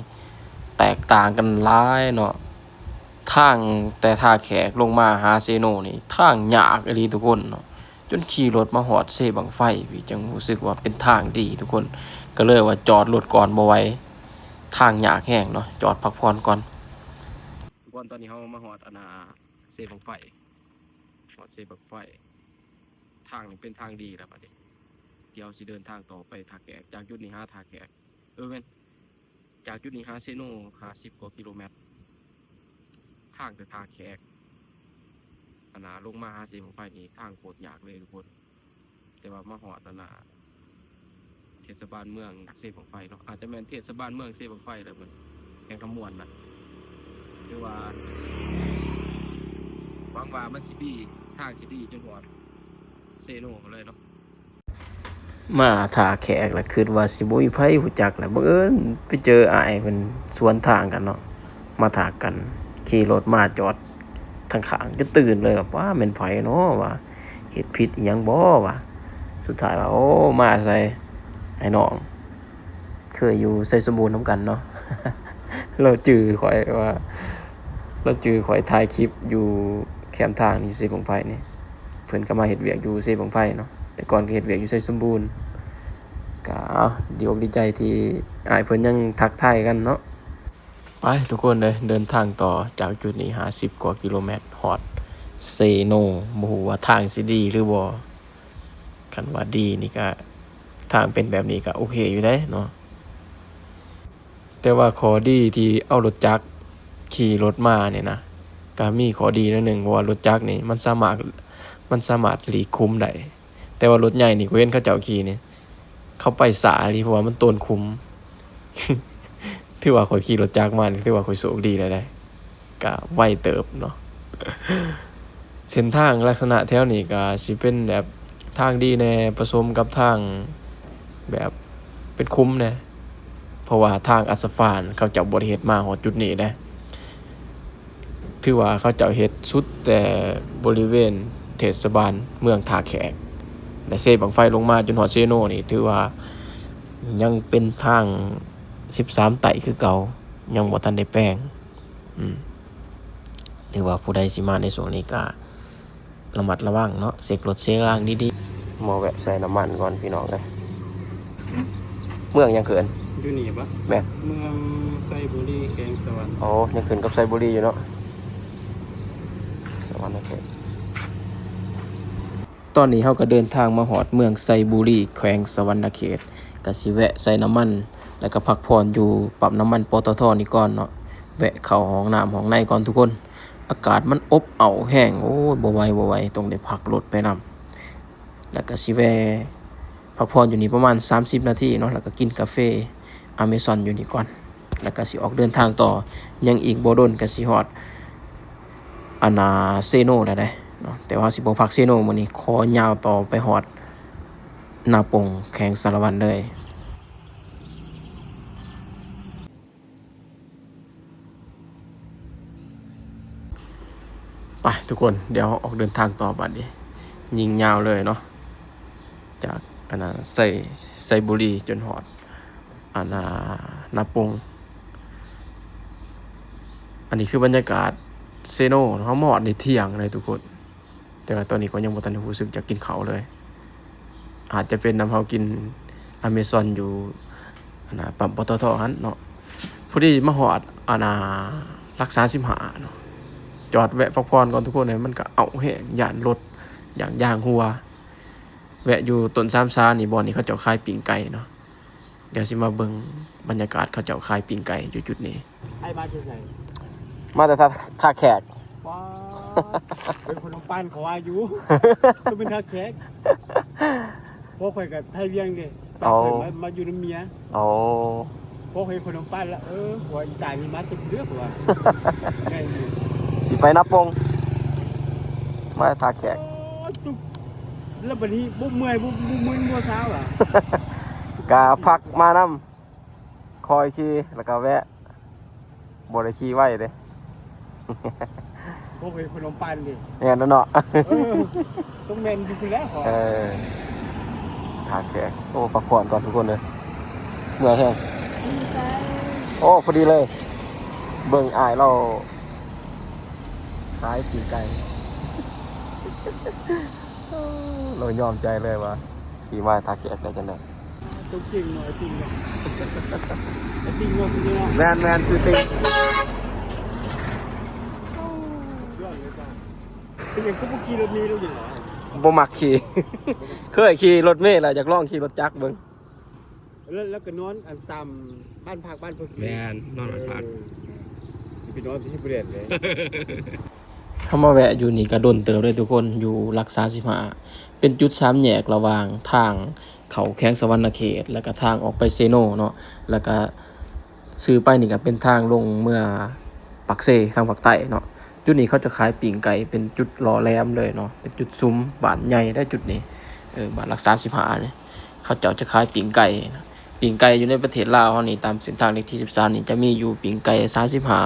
ແຕກຕ່າງກັນຫຼາຍເນາະ. ທາງແຕ່ທ່າແຂກລົງມາຫາເຊໂນນີ້ ທາງຍາກອີ່ຫຼີທຸກຄົນເນາະ. ຈົນຂີ່ລົດມາຮອດເຊບັ້ງໄຟ ພີ່ ຈັ່ງຮູ້ສຶກວ່າເປັນທາງດີທຸກຄົນ. ກໍເລີຍວ່າຈອດລົດກ່ອນບໍ່ໄຫວ ທາງຍາກແຮງເນາະ ຈອດພັກຜ່ອນກ່ອນ. ທຸກຄົນ ຕອນນີ້ເຮົາມາຮອດອັນນ່າເຊບັ້ງໄຟ ຮອດເຊບັ້ງໄຟ ທາງນີ້ເປັນທາງດີແລ້ວບັດນີ້ ດຽວຊິເດີນທາງຕໍ່ໄປທ່າແຂກ ຈາກຈຸດນີ້ຫາທ່າແຂກ ເອີ ແມ່ນ ຈາກຈຸດນີ້ຫາເຊໂນ ຫ້າສິບກວ່າກິໂລແມັດ ທາງແຕ່ທ່າແຂກ ອັນນ່າ ລົງມາຫາເຊບັ້ງໄຟນີ້ ທາງໂຄດຍາກເລີຍທຸກຄົນ. ແຕ່ວ່າມາຮອດອັນນ່າ ເທດສະບານເມືອງເຊບັ້ງໄຟເນາະ ອາດຈະແມ່ນເທດສະບານເມືອງເຊບັ້ງໄຟແຫຼະ ເພິ່ນແຂວງຄຳມ່ວນນະ ຖືວ່າ ຫວັງວ່າມັນຊິດີ ທາງຊິດີຈົນຮອດເຊໂນພຸ້ນເລີຍເນາະ. ມາທ່າແຂກລະຄິດວ່າຊິບໍ່ມີໃຜຮູ້ຈັກລະ ບັງເອີນໄປເຈີອ້າຍເພິ່ນສວນທາງກັນເນາະ ມາທັກກັນ ຂີ່ລົດມາຈອດທາງຂ້າງ ຈົນຕື່ນເລີຍ ວ່າ ແມ່ນໃຜເນາະ ວ່າ ເຮັດຜິດອີ່ຫຍັງບໍ່ ວ່າ. ສຸດທ້າຍວ່າ ໂອ້ ມາໃສ ອ້າຍນ້ອງ ເຄີຍຢູ່ໄຊສົມບູນນຳກັນເນາະ ລາວຈື່ຂ້ອຍວ່າ ລາວຈື່ຂ້ອຍຖ່າຍຄລິບຢູ່ແຄມທາງຢູ່ເຊບັ້ງໄຟນີ້ ເພິ່ນກໍມາເຮັດວຽກຢູ່ເຊບັ້ງໄຟເນາະ ແຕ່ກ່ອນກໍເຮັດວຽກຢູ່ໄຊສົມບູນ. ກໍ ເອົາ ດີອົກດີໃຈທີ່ອ້າຍເພິ່ນຍັງທັກທາຍກັນເນາະ. ໄປທຸກຄົນເອີຍ ເດີນທາງຕໍ່ຈາກຈຸດນີ້ຫ້າສິບກວ່າກິໂລແມັດ ຮອດເຊໂນ. ບໍ່ຮູ້ວ່າທາງຊິດີຫຼືບໍ່ ຄັນວ່າດີນີ້ກະ ທາງເປັນແບບນີ້ກະໂອເຄຢູ່ເດ້ເນາະ ແຕ່ວ່າຂໍ້ດີທີ່ເອົາລົດຈັກຂີ່ລົດມານີ້ນະ ກະມີຂໍ້ດີໜ້ອຍໜຶ່ງ ເພາະວ່າລົດຈັກນີ້ມັນສາມາດ ມັນສາມາດຫຼີກຂຸມໄດ້. ແຕ່ວ່າລົດໃຫຍ່ນີ້ ຂ້ອຍເຫັນເຂົາເຈົ້າຂີ່ນີ້ ເຂົາໄປຊ້າອີ່ຫຼີ ເພາະວ່າມັນໂຕນຂຸມ. ຖືວ່າຂ້ອຍຂີ່ລົດຈັກມານີ້ ຖືວ່າຂ້ອຍໂຊກດີແລ້ວເດ້ ກະໄວເຕີບເນາະ. ເສັ້ນທາງລັກສະນະແຖວນີ້ກະຊິເປັນແບບທາງດີແດ່ ປະສົມກັບທາງແບບເປັນຂຸມແດ່ ເພາະວ່າທາງອັດສະຟານເຂົາເຈົ້າບໍ່ໄດ້ເຮັດມາຮອດຈຸດນີ້ເດ້. ຖືວ່າເຂົາເຈົ້າເຮັດສຸດແຕ່ບໍລິເວນເທດສະບານເມືອງທ່າແຂກ ແລະເຊບັ້ງໄຟລົງມາຈົນຮອດເຊໂນນີ້ ຖືວ່າຍັງເປັນທາງສິບສາມໃຕ້ຄືເກົ່າ ຍັງບໍ່ທັນໄດ້ແປງ. ອືມ ຖືວ່າຜູ້ໃດຊິມາໃນຊ່ວງນີ້ກະລະມັດລະວັງເນາະ ເຊັກລົດເຊັກລາງດີໆ. ມາແວະໃສ່ນ້ຳມັນກ່ອນພີ່ນ້ອງເອີຍ. ເມືອງຫຍັງເກີນ? ຢູ່ນີ້ບໍ່? ແມ່ນ. ເມືອງໄຊບູລີ ແຂວງສະຫວັນ. ໂອ້ ຍັງຂຶ້ນກັບໄຊບູລີຢູ່ເນາະ ສະຫວັນນະເຂດ. ຕອນນີ້ເຮົາກໍເດີນທາງມາຮອດເມືອງໄຊບູລີ ແຂວງສະຫວັນນະເຂດ, ກໍຊິແວະໃສ່ນ້ຳມັນ ແລ້ວກໍພັກຜ່ອນຢູ່ປ້ຳນ້ຳມັນ ປຕທ ນີ້ກ່ອນເນາະ. ແວະເຂົ້າຫ້ອງນ້ຳຫ້ອງໃນກ່ອນທຸກຄົນ. ອາກາດມັນອົບເອົ້າແຮງ, ໂອ້ຍ ບໍ່ໄຫວ ບໍ່ໄຫວ, ຕ້ອງໄດ້ພັກລົດໄປນຳ. ແລ້ວກໍຊິແວ່ພັກຜ່ອນຢູ່ນີ້ປະມານສາມສິບນາທີເນາະ, ແລ້ວກໍກິນກາເຟອາເມຊອນຢູ່ນີ້ກ່ອນ, ແລ້ວກໍຊິອອກເດີນທາງຕໍ່. ຍັງອີກບໍ່ດົນກໍຊິຮອດ ອັນນ່າ ເຊໂນແລ້ວເດ້ເນາະ, ແຕ່ວ່າຊິບໍ່ພັກເຊໂນມື້ນີ້, ຂໍຍາວຕໍ່ໄປຮອດນາປົງ ແຂວງສາລະວັນເລີຍ. ໄປທຸກຄົນ, ດຽວເຮົາອອກເດີນທາງຕໍ່ບາດນີ້, ຍິງຍາວເລີຍເນາະ, ຈາກ ອັນນ່າ ໄຊ ໄຊບູລີຈົນຮອດ ອັນນ່າ ນາປົງ. ອັນນີ້ຄືບັນຍາກາດເຊໂນ, ເຮົາມາຮອດໃນທ່ຽງເລີຍທຸກຄົນ. ແຕ່ວ່າຕອນນີ້ກໍຍັງບໍ່ທັນໄດ້ຮູ້ສຶກຢາກກິນເຂົ້າເລີຍ. ອາດຈະເປັນນຳເຮົາກິນອາເມຊອນຢູ່ ອັນນ່າ ປ້ຳ ປຕທ ຫັ້ນເນາະ. ພໍດີມາຮອດ ອັນນ່າ ຫຼັກສາມສິບຫ້າເນາະ, ຈອດແວະພັກຜ່ອນກ່ອນທຸກຄົນເອີຍ. ມັນກໍເອົ້າແຮງ, ຢ້ານລົດ ຢ້ານຢາງຮົ່ວ. ແວະຢູ່ຕົ້ນສາມສານີ້, ບ່ອນນີ້ເຂົາເຈົ້າຂາຍປີ້ງໄກ່ເນາະ. ດຽວຊິມາເບິ່ງບັນຍາກາດເຂົາເຈົ້າຂາຍປີ້ງໄກ່ຢູ່ຈຸດນີ້. ອ້າຍມາແຕ່ໃສ? ມາແຕ່ທ່າ ທ່າແຂກ. ວ້າ ເປັນຄົນນຳປານເຂົາວ່າຢູ່ ຄືເປັນທ່າແຂກ. ພວກຂ້ອຍກໍໄທວຽງເດ້, ຕາມຂ້ອຍມາ ມາຢູ່ນຳເມຍ. ອໍ ພວກເຫັນຄົນນຳປານລະ, ເອີ ຜົວອີຕາຍມີມາແຕ່ເທື່ອ ເຂົາວ່າ. ແມ່ນຢູ່. ຊິໄປນາປົງ, ມາທ່າແຂກ. ໂອ້ ຈຸກ ແລ້ວບັດນີ້ບໍ່ເມື່ອຍ ບໍ່ ບໍ່ມຶນບໍ່ຊາວລະ? ກະພັກມານຳ, ຄອຍຂີ່ ແລ້ວກະແວະ, ບໍ່ໄດ້ຂີ່ໄວເດ້. ພວກເຫັນຄົນນຳປານເດ້. ແມ່ນແລ້ວເນາະ. ເອີ ຕ້ອງແມ່ນຢູ່ພຸ້ນແຫຼະ. ເອີ ທ່າແຂກ. ໂອ້ ພັກຜ່ອນກ່ອນທຸກຄົນເດີ, ເມື່ອຍແຮງ. ໂອ້ ພໍດີເລີຍ, ເບິ່ງອ້າຍລາວຂາຍປີ້ງໄກ່. ໂອ້ ລາວຍອມໃຈເລີຍວ່າ ຂີ່ມາທ່າແຂກໄດ້ຈັ່ງໃດ. ຕົວເກັ່ງເນາະ ໄອ້ຕິ່ງເນາະ, ໄອ້ຕິ່ງເນາະ ຊື່ເນາະ. ແມ່ນໆ ຊື່ຕິ່ງ. ໂອ້ ສຸດຍອດເລີຍຈ້າ. ເປັນຫຍັງຄືບໍ່ຂີ່ລົດເມໂລດຫຍັງຫວາ? ບໍ່ມັກຂີ່. ເຄີຍຂີ່ລົດເມແລ້ວ, ຢາກລອງຂີ່ລົດຈັກເບິ່ງ. ແລ້ວ ແລ້ວກໍນອນ ອັນ ຕາມບ້ານພັກບ້ານເພິ່ນ. ແມ່ນ, ນອນບ້ານພັກ. ເອີ ຊິໄປນອນທີ່ບໍ່ແມ່ນເດ້. ເຮົາມາແວະຢູ່ນີ້ກໍດົນເຕີບເດ້ທຸກຄົນ, ຢູ່ຫຼັກສາມສິບຫ້າ ເປັນຈຸດສາມແຍກລະຫວ່າງທາງເຂົ້າແຂວງສະຫວັນນະເຂດ ແລ້ວກໍທາງອອກໄປເຊໂນເນາະ, ແລ້ວກໍຊື່ໄປນີ້ກໍເປັນທາງລົງເມືອປາກເຊ ທາງພາກໃຕ້ເນາະ. ຈຸດນີ້ເຂົາຈະຂາຍປີ້ງໄກ່ເປັນຈຸດຫຼໍ່ແຫຼມເລີຍເນາະ, ເປັນຈຸດສຸມ, ບ້ານໃຫຍ່ໄດ໋ຈຸດນີ້. ເອີ ບ້ານຫຼັກສາມສິບຫ້ານີ້ ເຂົາເຈົ້າຈະຂາຍປີ້ງໄກ່. ປີ້ງໄກ່ຢູ່ໃນປະເທດລາວເຮົານີ້ ຕາມເສັ້ນທາງເລກທີສິບສາມນີ້ ຈະມີຢູ່ປີ້ງໄກ່ສາມສິບຫ້າ,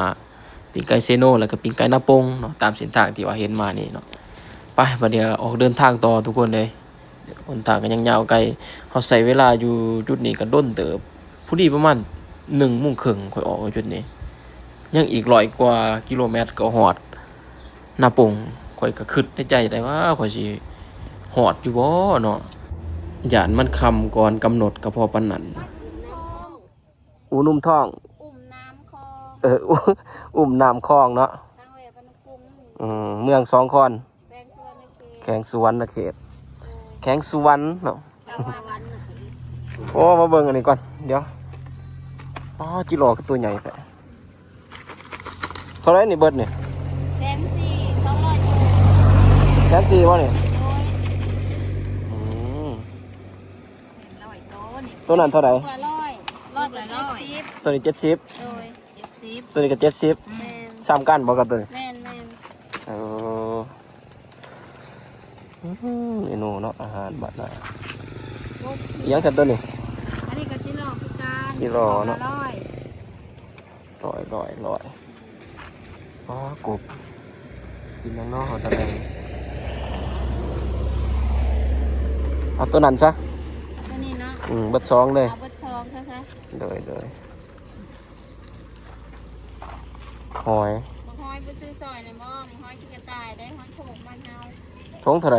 ປີ້ງໄກ່ເຊໂນ ແລ້ວກໍປີ້ງໄກ່ນາປົງເນາະ, ຕາມເສັ້ນທາງທີ່ວ່າເຫັນມານີ້ເນາະ. ໄປ ບັດນີ້ອອກເດີນທາງຕໍ່ທຸກຄົນເອີຍ. ຫົນທາງກໍຍັງຍາວໄກ, ເຮົາໃຊ້ເວລາຢູ່ຈຸດນີ້ກໍດົນເຕີບ, ພໍດີປະມານໜຶ່ງໂມງເຄິ່ງ ຂ້ອຍອອກຈາກຈຸດນີ້. ຍັງອີກຮ້ອຍກວ່າກິໂລແມັດກໍຮອດນາປົງ. ຂ້ອຍກໍຄິດໃນໃຈໄດ້ວ່າ ຂ້ອຍຊິຮອດຢູ່ບໍ່ເນາະ, ຢ້ານມັນຄ່ຳກ່ອນກຳນົດກໍພໍປານນັ້ນ. ອູໜຸ່ມທອງ ອຸ້ມນ້ຳຂອງ. ເອີ ອຸ້ມນ້ຳຂອງເນາະ. ທາງແວະບ້ານກຸງ. ອືມ ເມືອງສອງຄອນ ແຂວງສຸວັນນະເຂດ. ແຂວງສຸວັນນະເຂດ. ໂດຍ ແຂວງສຸວັນເນາະ. ສະຫວັນນະເຂດ. ໂອ້ ມາເບິ່ງອັນນີ້ກ່ອນ ດຽວ. ອໍ ຈິຫຼໍຄືຕົວໃຫຍ່ແທ້. ເທົ່າໃດນີ້ເບິດນີ້? ແສນສີ່ ສອງຮ້ອຍໂຕ. ແສນສີ່ບໍ່ນີ້? ໂດຍ. ອືມ ແມ່ນຮ້ອຍໂຕນີ້. ໂຕນັ້ນເທົ່າໃດ? ໂຕລະຮ້ອຍ. ຮ້ອຍກະເຈັດສິບ. ໂຕນີ້ເຈັດສິບ. ໂດຍ ເຈັດສິບ. ໂຕນີ້ກະເຈັດສິບ. ແມ່ນ. ສ່ຳກັນບໍ່ກັບໂຕນີ້? ແມ່ນໆ. ເອີ ອືມ ເມນູເນາະ ອາຫານບາດໜ້າ. ກບ. ອີຫຍັງຊັ້ນໂຕນີ້? ອັນນີ້ກະຈິຫຼໍຄືກັນ. ຈິຫຼໍເນາະ. ໂຕລະຮ້ອຍ. ຮ້ອຍ ຮ້ອຍ ຮ້ອຍ. ອໍ ກົບ. ກິນຫຍັງເນາະ ຕອນແລງ? ເອົາ ຕົວນັ້ນຊະ ຕົວນີ້ເນາະ ອືມ ເບິດສອງເລີຍ ເອົາເບິດສອງຊະຊະ ໂດຍ ໂດຍ ຫອຍ ບັກຫອຍບໍ່ຊື້ຊອຍແລ້ວບໍ່? ບັກຫອຍຂີ້ກະຕ່າຍເດ້ ຫອຍໂຂງບ້ານເຮົາ ຖົງເທົ່າໃດ?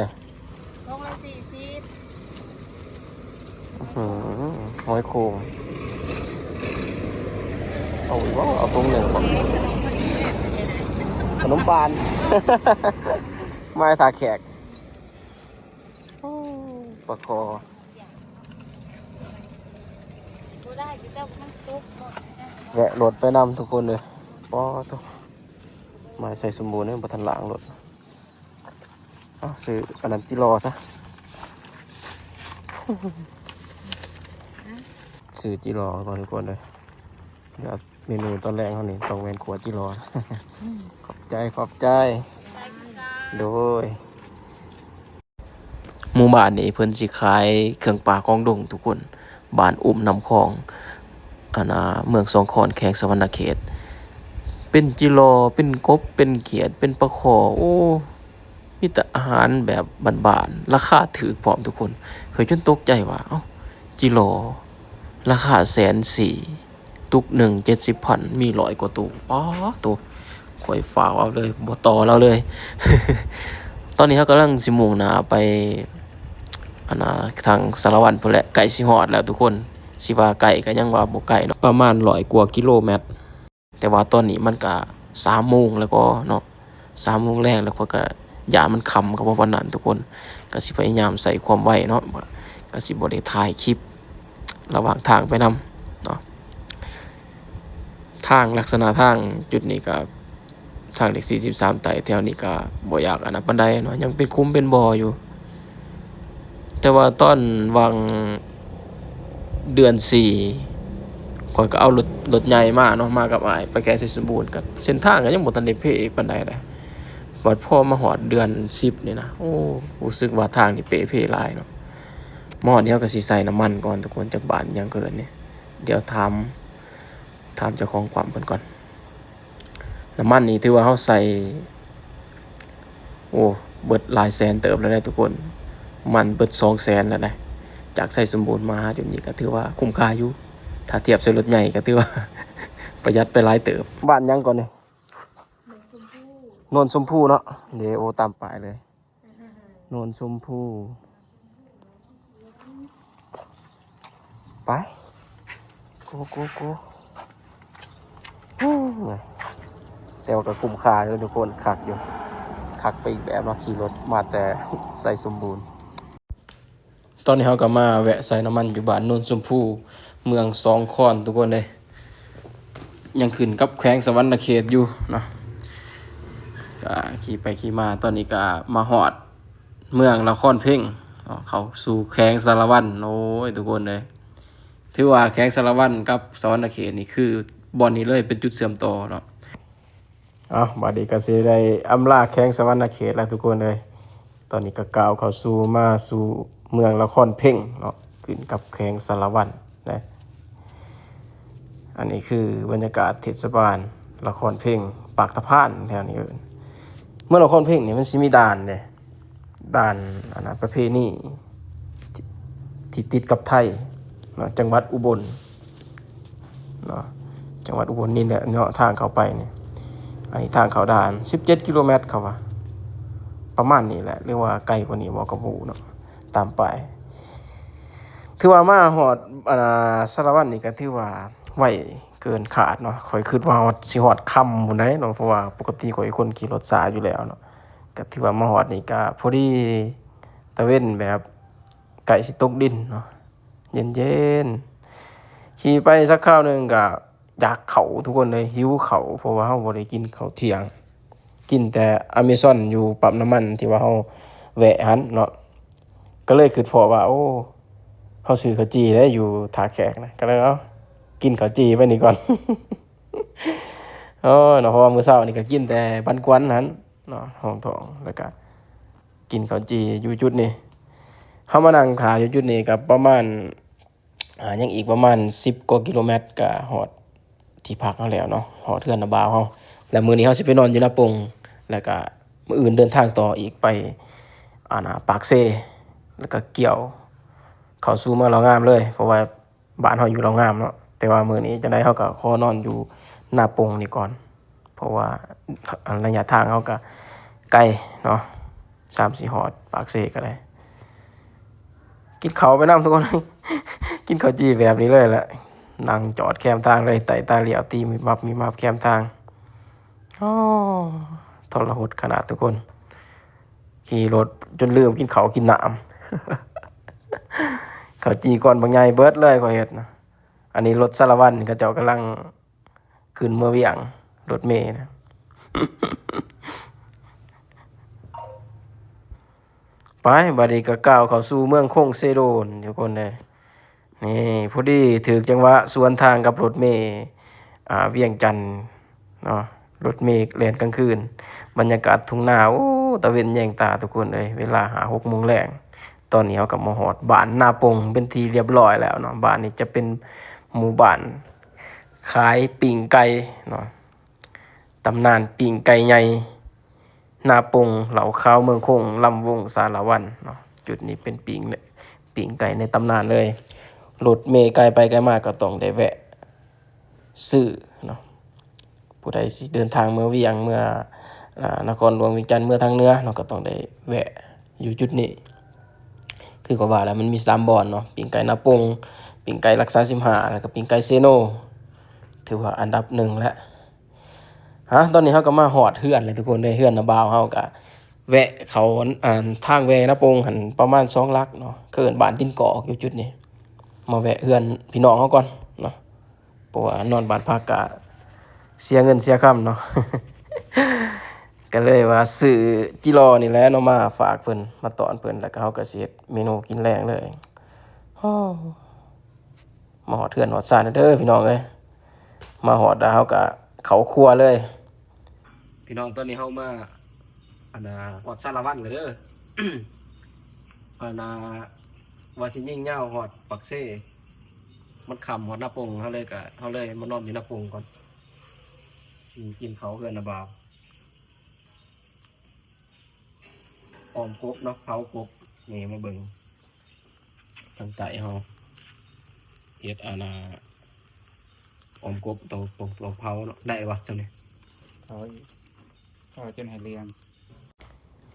ຖົງລະສີ່ສິບ ອື ຫອຍໂຂງ ເອົາອີກບໍ່? ເອົາຖົງໜຶ່ງບໍ່? ຂະໜົມປານ ມາໃຫ້ທ່າແຂກ ໂອ້ ປາຄໍ ບໍ່ໄດ້ ແວະລົດໄປນຳທຸກຄົນເດີ ປາໂທ້ ມາໃສ່ສົມບູນເດີ ບໍ່ທັນລ້າງລົດ ເອົາ ຊື້ອັນນັ້ນຈິລໍຊະ ຊື້ຈິລໍກ່ອນທຸກຄົນເດີ ດຽວເມນູຕອນແລງເຮົານີ້ຕ້ອງແມ່ນຂົ້ວຈິລໍ ອືມ ຂອບໃຈ ຂອບໃຈ ໂດຍ ໝູ່ບ້ານນີ້ເພິ່ນຊິຂາຍເຄື່ອງປ່າຂອງດົງທຸກຄົນ ບ້ານອຸ້ມນ້ຳຂອງ ອັນນ່າ ເມືອງສອງຄອນ ແຂວງສະຫວັນນະເຂດ ເປັນຈິລໍ ເປັນກົບ ເປັນຂຽດ ເປັນປາຄໍ ໂອ້ ມີແຕ່ອາຫານແບບບ້ານໆ ລາຄາຖືກພ້ອມທຸກຄົນ ຂ້ອຍຈົນຕົກໃຈວ່າ ເອົ້າ ຈິລໍ ລາຄາແສນສີ່ ຕຸກໜຶ່ງເຈັດສິບພັນ ມີຮ້ອຍກວ່າໂຕ ປາໂທ້ ຂ້ອຍຟ້າວເອົາເລີຍ ບໍ່ຕໍ່ລາວເລີຍ ຕອນນີ້ເຮົາກຳລັງຊິມຸ່ງໜ້າໄປ ອັນນ່າ ທາງສາລະວັນພຸ້ນແຫຼະ ໃກ້ຊິຮອດແລ້ວທຸກຄົນ ຊິວ່າໃກ້ກໍຍັງວ່າບໍ່ໃກ້ເນາະ ປະມານຮ້ອຍກວ່າກິໂລແມັດ ແຕ່ວ່າຕອນນີ້ມັນກະສາມໂມງແລ້ວກໍເນາະ ສາມໂມງແລງແລ້ວ ຂ້ອຍກະຢ້ານມັນຄ່ຳ ກໍເວົ້າປານນັ້ນທຸກຄົນ ກະຊິພະຍາຍາມໃສ່ຄວາມໄວເນາະ ກະຊິບໍ່ໄດ້ຖ່າຍຄລິບລະຫວ່າງທາງໄປນຳເນາະ ທາງ ລັກສະນະທາງຈຸດນີ້ກະ ທາງເລກສີ່ສິບສາມໃຕ້ແຖວນີ້ກະບໍ່ຢາກອັນນັ້ນປານໃດເນາະ ຍັງເປັນຂຸມເປັນບໍ່ຢູ່ ແຕ່ວ່າຕອນຫວ່າງເດືອນສີ່ ຂ້ອຍກໍເອົາລົດ ລົດໃຫຍ່ມາເນາະ ມາກັບອ້າຍໄປແຂວງໄຊສົມບູນ ກໍເສັ້ນທາງກໍຍັງບໍ່ທັນໄດ້ເພປານໃດເດ້ ບັດພໍມາຮອດເດືອນສິບນີ້ນະ ໂອ້ ຮູ້ສຶກວ່າທາງນີ້ເປເພຫຼາຍເນາະ ມາຮອດດຽວກໍຊິໃສ່ນ້ຳມັນກ່ອນທຸກຄົນ ຈັກບ້ານຫຍັງເກີນນີ້ ດຽວຖາມ ຖາມເຈົ້າຂອງປ້ຳເພິ່ນກ່ອນ ນ້ຳມັນນີ້ຖືວ່າເຮົາໃສ່ ໂອ້ ເບິດຫຼາຍແສນເຕີບແລ້ວເດ້ທຸກຄົນ ນ້ຳມັນເບິດສອງແສນແລ້ວເດ້ ຈາກໄຊສົມບູນມາຫາຈຸດນີ້ກໍຖືວ່າຄຸ້ມຄ່າຢູ່ ຖ້າທຽບໃສ່ລົດໃຫຍ່ກໍຖືວ່າປະຢັດໄປຫຼາຍເຕີບ. ບ້ານຫຍັງກ່ອນນີ້? ໂນນຊົມພູເນາະ ເດ ໂອ້ ຕາມປ້າຍເລີຍ. ໂນນຊົມພູ ໄປ ໂກ ໂກ ໂກ ໂອ້ຍ ແຕ່ວ່າກໍຄຸ້ມຄ່າຢູ່ທຸກຄົນ ຄັກຢູ່ ຄັກໄປອີກແບບເນາະ ຂີ່ລົດມາແຕ່ໄຊສົມບູນ. ຕອນນີ້ເຮົາກໍມາແວະໃສ່ນ້ຳມັນຢູ່ບ້ານໂນນຊົມພູ ເມືອງສອງຄອນ ທຸກຄົນເອີຍ ຍັງຂຶ້ນກັບແຂວງສະຫວັນນະເຂດຢູ່ເນາະ ກໍຂີ່ໄປຂີ່ມາ ຕອນນີ້ກໍມາຮອດເມືອງລະຄອນເພັງເນາະ ເຂົ້າສູ່ແຂວງສາລະວັນ. ໂອ້ຍ ທຸກຄົນເອີຍ ຖືວ່າແຂວງສາລະວັນກັບສະຫວັນນະເຂດນີ້ ຄືບ່ອນນີ້ເລີຍ ເປັນຈຸດເຊື່ອມຕໍ່ເນາະ. ເອົ້າ ບາດນີ້ກໍຊິໄດ້ອຳລາແຂວງສະຫວັນນະເຂດແລ້ວທຸກຄົນເອີຍ ຕອນນີ້ກໍກ້າວເຂົ້າສູ່ ມາສູ່ເມືອງລະຄອນເພັງເນາະ ຂຶ້ນກັບແຂວງສາລະວັນນະ. ອັນນີ້ຄືບັນຍາກາດເທດສະບານລະຄອນເພັງ ປາກຕະພານແຖວນີ້ເອີ້ນ ເມືອງລະຄອນເພັງນີ້ມັນຊິມີດ່ານເດ້ ດ່ານ ອັນນັ້ນ ປະເພນີທີ່ ທີ່ຕິດກັບໄທເນາະ ຈັງຫວັດອຸບົນເນາະ ຈັງຫວັດອຸບົນນີ້ແຫຼະເນາະ ທາງເຂົ້າໄປນີ້. ອັນນີ້ທາງເຂົ້າດ່ານສິບເຈັດກິໂລແມັດ ເຂົາວ່າ ປະມານນີ້ແຫຼະ ຫຼືວ່າໄກກວ່ານີ້ບໍ່ກໍບໍ່ຮູ້ເນາະ ຕາມປ້າຍ. ຖືວ່າມາຮອດ ອັນນ່າ ສາລະວັນນີ້ກໍຖືວ່າໄວເກີນຄາດເນາະ ຂ້ອຍຄິດວ່າຮອດ ຊິຮອດຄ່ຳພຸ້ນໃດເນາະ ເພາະວ່າປົກກະຕິຂ້ອຍເປັນຄົນຂີ່ລົດຊ້າຢູ່ແລ້ວເນາະ. ກໍຖືວ່າມາຮອດນີ້ກໍພໍດີຕາເວັນແບບໃກ້ຊິຕົກດິນເນາະ ເຢັນໆ ຂີ່ໄປສັກຄາວໜຶ່ງກໍຢາກເຂົ້າທຸກຄົນເລີຍ ຫິວເຂົ້າ ເພາະວ່າເຮົາບໍ່ໄດ້ກິນເຂົ້າທ່ຽງ ກິນແຕ່ອາເມຊອນຢູ່ປ້ຳນ້ຳມັນທີ່ວ່າເຮົາແວະຫັ້ນເນາະ. ກໍເລີຍຄິດພໍ້ວ່າ ໂອ້ ເຮົາຊື້ເຂົ້າຈີ່ໄດ້ຢູ່ທ່າແຂກນະ ກໍເລີຍ ເອົ້າ ກິນເຂົ້າຈີ່ໄວ້ນີ້ກ່ອນ ເອີ ເນາະ ເພາະວ່າມື້ເຊົ້ານີ້ກໍກິນແຕ່ບັນກວນຫັ້ນ ເນາະ ຮອງທ້ອງ ແລ້ວກະກິນເຂົ້າຈີ່ຢູ່ຈຸດນີ້. ເຮົາມານັ່ງຖ້າຢູ່ຈຸດນີ້ກໍປະມານ ອ່າ ຍັງອີກປະມານສິບກວ່າກິໂລແມັດກໍຮອດທີ່ພັກເຮົາແລ້ວເນາະ ຮອດເຮືອນນ້າບ່າວເຮົາ. ແລ້ວມື້ນີ້ເຮົາຊິໄປນອນຢູ່ນາປົງ ແລ້ວກະມື້ອື່ນເດີນທາງຕໍ່ອີກໄປ ອັນນ່າ ປາກເຊ ແລ້ວກະກ່ຽວ ເຂົ້າສູ່ເມືອງລາວງາມເລີຍ ເພາະວ່າບ້ານເຮົາຢູ່ລາວງາມເນາະ. ແຕ່ວ່າມື້ນີ້ຈັ່ງໃດເຮົາກໍຂໍນອນຢູ່ນາປົງນີ້ກ່ອນ ເພາະວ່າໄລຍະທາງເຮົາກໍໄກເນາະ ສາມສີ່ຮອດປາກເຊກໍໄດ້. ກິນເຂົ້າໄປນຳທຸກຄົນ ກິນເຂົ້າຈີ່ແບບນີ້ເລີຍແຫຼະ ນັ່ງຈອດແຄມທາງເລີຍ ໄຕ້ຕາຫຼຽວ ຕີມີບມັບມີບມັບແຄມທາງ. ໂອ້ ທໍລະຫົດຂະໜາດທຸກຄົນ ຂີ່ລົດຈົນລືມກິນເຂົ້າກິນນ້ຳ ເຂົ້າຈີ່ກ້ອນບັກໃຫຍ່ເບິດເລີຍ ຂ້ອຍເຮັດນະ. ອັນນີ້ລົດສາລະວັນ ເຂົາເຈົ້າກຳລັງຂຶ້ນເມືອວຽງ ລົດເມນະ. ໄປ ບາດນີ້ກໍກ້າວເຂົ້າສູ່ເມືອງຄົງເຊໂດນ ທຸກຄົນເອີຍ. ນີ້ ພໍດີຖືກຈັງຫວະສວນທາງກັບລົດເມ ອ່າ ວຽງຈັນເນາະ ລົດເມແລ່ນກາງຄືນ ບັນຍາກາດທົ່ງນາ ໂອ້ ຕາເວັນແຍງຕາທຸກຄົນເອີຍ. ເວລາຫ້າຫົກໂມງແລງ ຕອນນີ້ເຮົາກໍມາຮອດບ້ານນາປົງເປັນທີ່ລຽບຮ້ອຍແລ້ວເນາະ. ບ້ານນີ້ຈະເປັນໝູ່ບ້ານຂາຍປີ້ງໄກ່ເນາະ ຕຳນານປີ້ງໄກ່ໃຫຍ່ ນາປົງ ເຫຼົ້າຂາວເມືອງຄົງ ລຳວົງສາລະວັນເນາະ. ຈຸດນີ້ເປັນປີ້ງ ປີ້ງໄກ່ໃນຕຳນານເລີຍ ລົດເມໄກໄປໄກມາກໍຕ້ອງໄດ້ແວະຊື້ເນາະ. ຜູ້ໃດຊິເດີນທາງເມືອວຽງ ເມືອ ອາ ນະຄອນຫຼວງວຽງຈັນ ເມືອທາງເໜືອເນາະ ກໍຕ້ອງໄດ້ແວະຢູ່ຈຸດນີ້. ຄືກໍວ່າແຫຼະ ມັນມີສາມບ່ອນເນາະ ປີ້ງໄກ່ນາປົງ ປີ້ງໄກ່ລັກສາສິບຫ້າ ແລ້ວກໍປີ້ງໄກ່ເຊໂນ ຖືວ່າອັນດັບໜຶ່ງແຫຼະ. ຮະ ຕອນນີ້ເຮົາກໍມາຮອດເຮືອນແລ້ວທຸກຄົນເອີຍ ເຮືອນນ້າບ່າວເຮົາກໍແວະເຂົ້າ ອັນ ທາງແວນາປົງຫັ້ນປະມານສອງຫຼັກເນາະ ເອີ້ນບ້ານດິນກອກ ຢູ່ຈຸດນີ້ ມາແວະເຮືອນພີ່ນ້ອງເຮົາກ່ອນເນາະ ເພາະວ່ານອນບ້ານພັກກະເສຍເງິນເສຍຄຳເນາະ ກໍເລີຍວ່າຊື້ຈິລໍນີ້ແຫຼະເນາະ ມາຝາກເພິ່ນ ມາຕ້ອນເພິ່ນ ແລ້ວກໍເຮົາກໍຊິເຮັດເມນູກິນແລງເລີຍ. ໂອ້ ມາຮອດເຮືອນຮອດຊານແລ້ວເດີພີ່ນ້ອງເອີຍ ມາຮອດແລ້ວເຮົາກໍເຂົ້າຄົວເລີຍ. ພີ່ນ້ອງ ຕອນນີ້ເຮົາມາ ອັນນ່າ ຮອດສາລະວັນແລ້ວເດີ ອັນນ່າ ວ່າຊິຍິງຍາວຮອດປາກເຊ ມັນຄ່ຳຮອດນາປົງ ເຮົາເລີຍກະ ເຮົາເລີຍມານອນຢູ່ນາປົງກ່ອນ ກິນເຂົ້າເຮືອນນ້າບ່າວ ອ້ອມກົບເນາະ ເຜົາກົບ. ນີ້ມາເບິ່ງທາງໃຕ້ເຮົາເຮັດ ອັນນ່າ ອ້ອມກົບ ຕ້ອງ ຕ້ອງ ຕ້ອງເຜົາເນາະ ໄດ້ບໍ່ຊ່ຳນີ້ ເຜົາອີກ ເຜົາຈົນໃຫ້ເຫຼືອງ.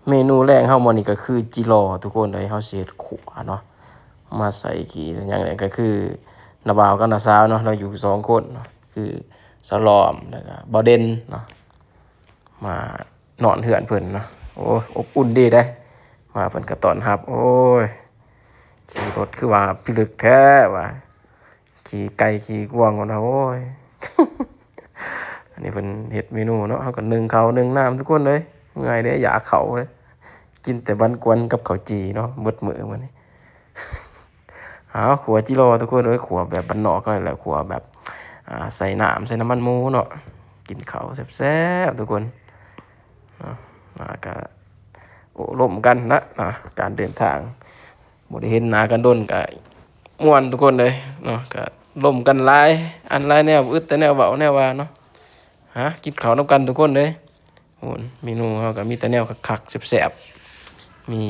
ເມນູແລງເຮົາມື້ນີ້ກໍຄືຈິລໍທຸກຄົນເອີຍ ເຮົາຊິເຮັດຂົ້ວເນາະ ມາໃສ່ຂີ້ໃສ່ຫຍັງນີ້ ກໍຄືນ້າບ່າວກັບນ້າສາວເນາະ ລາວຢູ່ສອງຄົນເນາະ ຄືສາວຫຼອມ ແລ້ວກໍບ່າວເດັ່ນເນາະ ມານອນເຮືອນເພິ່ນເນາະ. ໂອ້ຍ ອົບອຸ່ນດີເດ້ ມາເພິ່ນກໍຕ້ອນຮັບ. ໂອ້ຍ ຂີ່ລົດຄືວ່າພິລຶກແທ້ວ່າ ຂີ່ໄກ່ຂີ່ກວາງພຸ້ນນະ ໂອ້ຍ. ອັນນີ້ເພິ່ນເຮັດເມນູເນາະ ເຮົາກໍໜຶ້ງເຂົ້າໜຶ້ງນ້ຳທຸກຄົນເອີຍ ເມື່ອຍເດ້ ຢາກເຂົ້າເລີຍ ກິນແຕ່ບັນກວນກັບເຂົ້າຈີ່ເນາະ ເບິດມື້ມື້ນີ້. ອ້າວ ຂົ້ວຈິລໍທຸກຄົນເອີຍ ຂົ້ວແບບບ້ານນອກເຮົາແຫຼະ ຂົ້ວແບບ ອ່າ ໃສ່ນ້ຳໃສ່ນ້ຳມັນໝູເນາະ ກິນເຂົ້າແຊບໆທຸກຄົນເນາະ. ອ່າ ກໍໂອ້ລົມກັນນະ ອ່າ ການເດີນທາງ ບໍ່ໄດ້ເຫັນໜ້າກັນດົນກໍມ່ວນທຸກຄົນເອີຍເນາະ ກໍລົມກັນຫຼາຍອັນຫຼາຍແນວ ອຶດແຕ່ແນວເວົ້າແນວວ່າເນາະ. ຫາກິນເຂົ້ານຳກັນທຸກຄົນເອີຍ. ໂອ້ ເມນູເຮົາກໍມີແຕ່ແນວຄັກໆແຊບໆ ມີ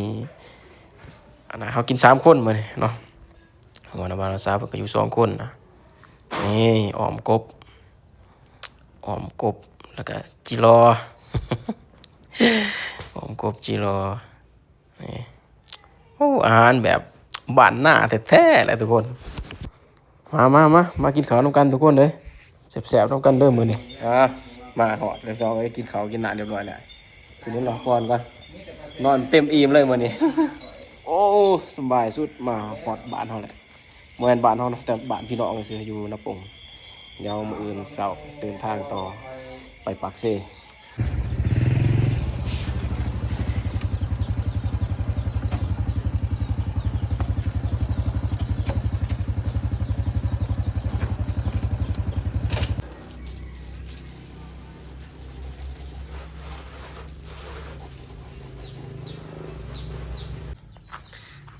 ອັນນ່າ ເຮົາກິນສາມຄົນມື້ນີ້ເນາະ ຫົວໜ້າບ່າວສາວເພິ່ນກໍຢູ່ສອງຄົນນະ. ນີ້ ອ້ອມກົບ ອ້ອມກົບ ແລ້ວກໍຈິລໍ ອ້ອມກົບຈິລໍ. ນີ້ ໂອ້ ອາຫານແບບບ້ານນາແທ້ໆແຫຼະທຸກຄົນ. ມາ ມາ ມາ ມາກິນເຂົ້ານຳກັນທຸກຄົນເດີ ແຊບໆນຳກັນເດີມື້ນີ້. ອ່າ ມາຮອດແລ້ວ ຊອງເອີຍ ກິນເຂົ້າກິນນ້ຳຮຽບຮ້ອຍແລ້ວ ຊິໄດ້ພັກຜ່ອນກ່ອນ ນອນເຕັມອີ່ມເລີຍມື້ນີ້. ໂອ້ ສະບາຍສຸດ ມາຮອດບ້ານເຮົາແລ້ວ. ບໍ່ແມ່ນບ້ານເຮົາເນາະ ແຕ່ບ້ານພີ່ນ້ອງຊື່ ຢູ່ນາປົງ. ດຽວມື້ອື່ນເຊົ້າເດີນທາງຕໍ່ໄປປາກເຊ.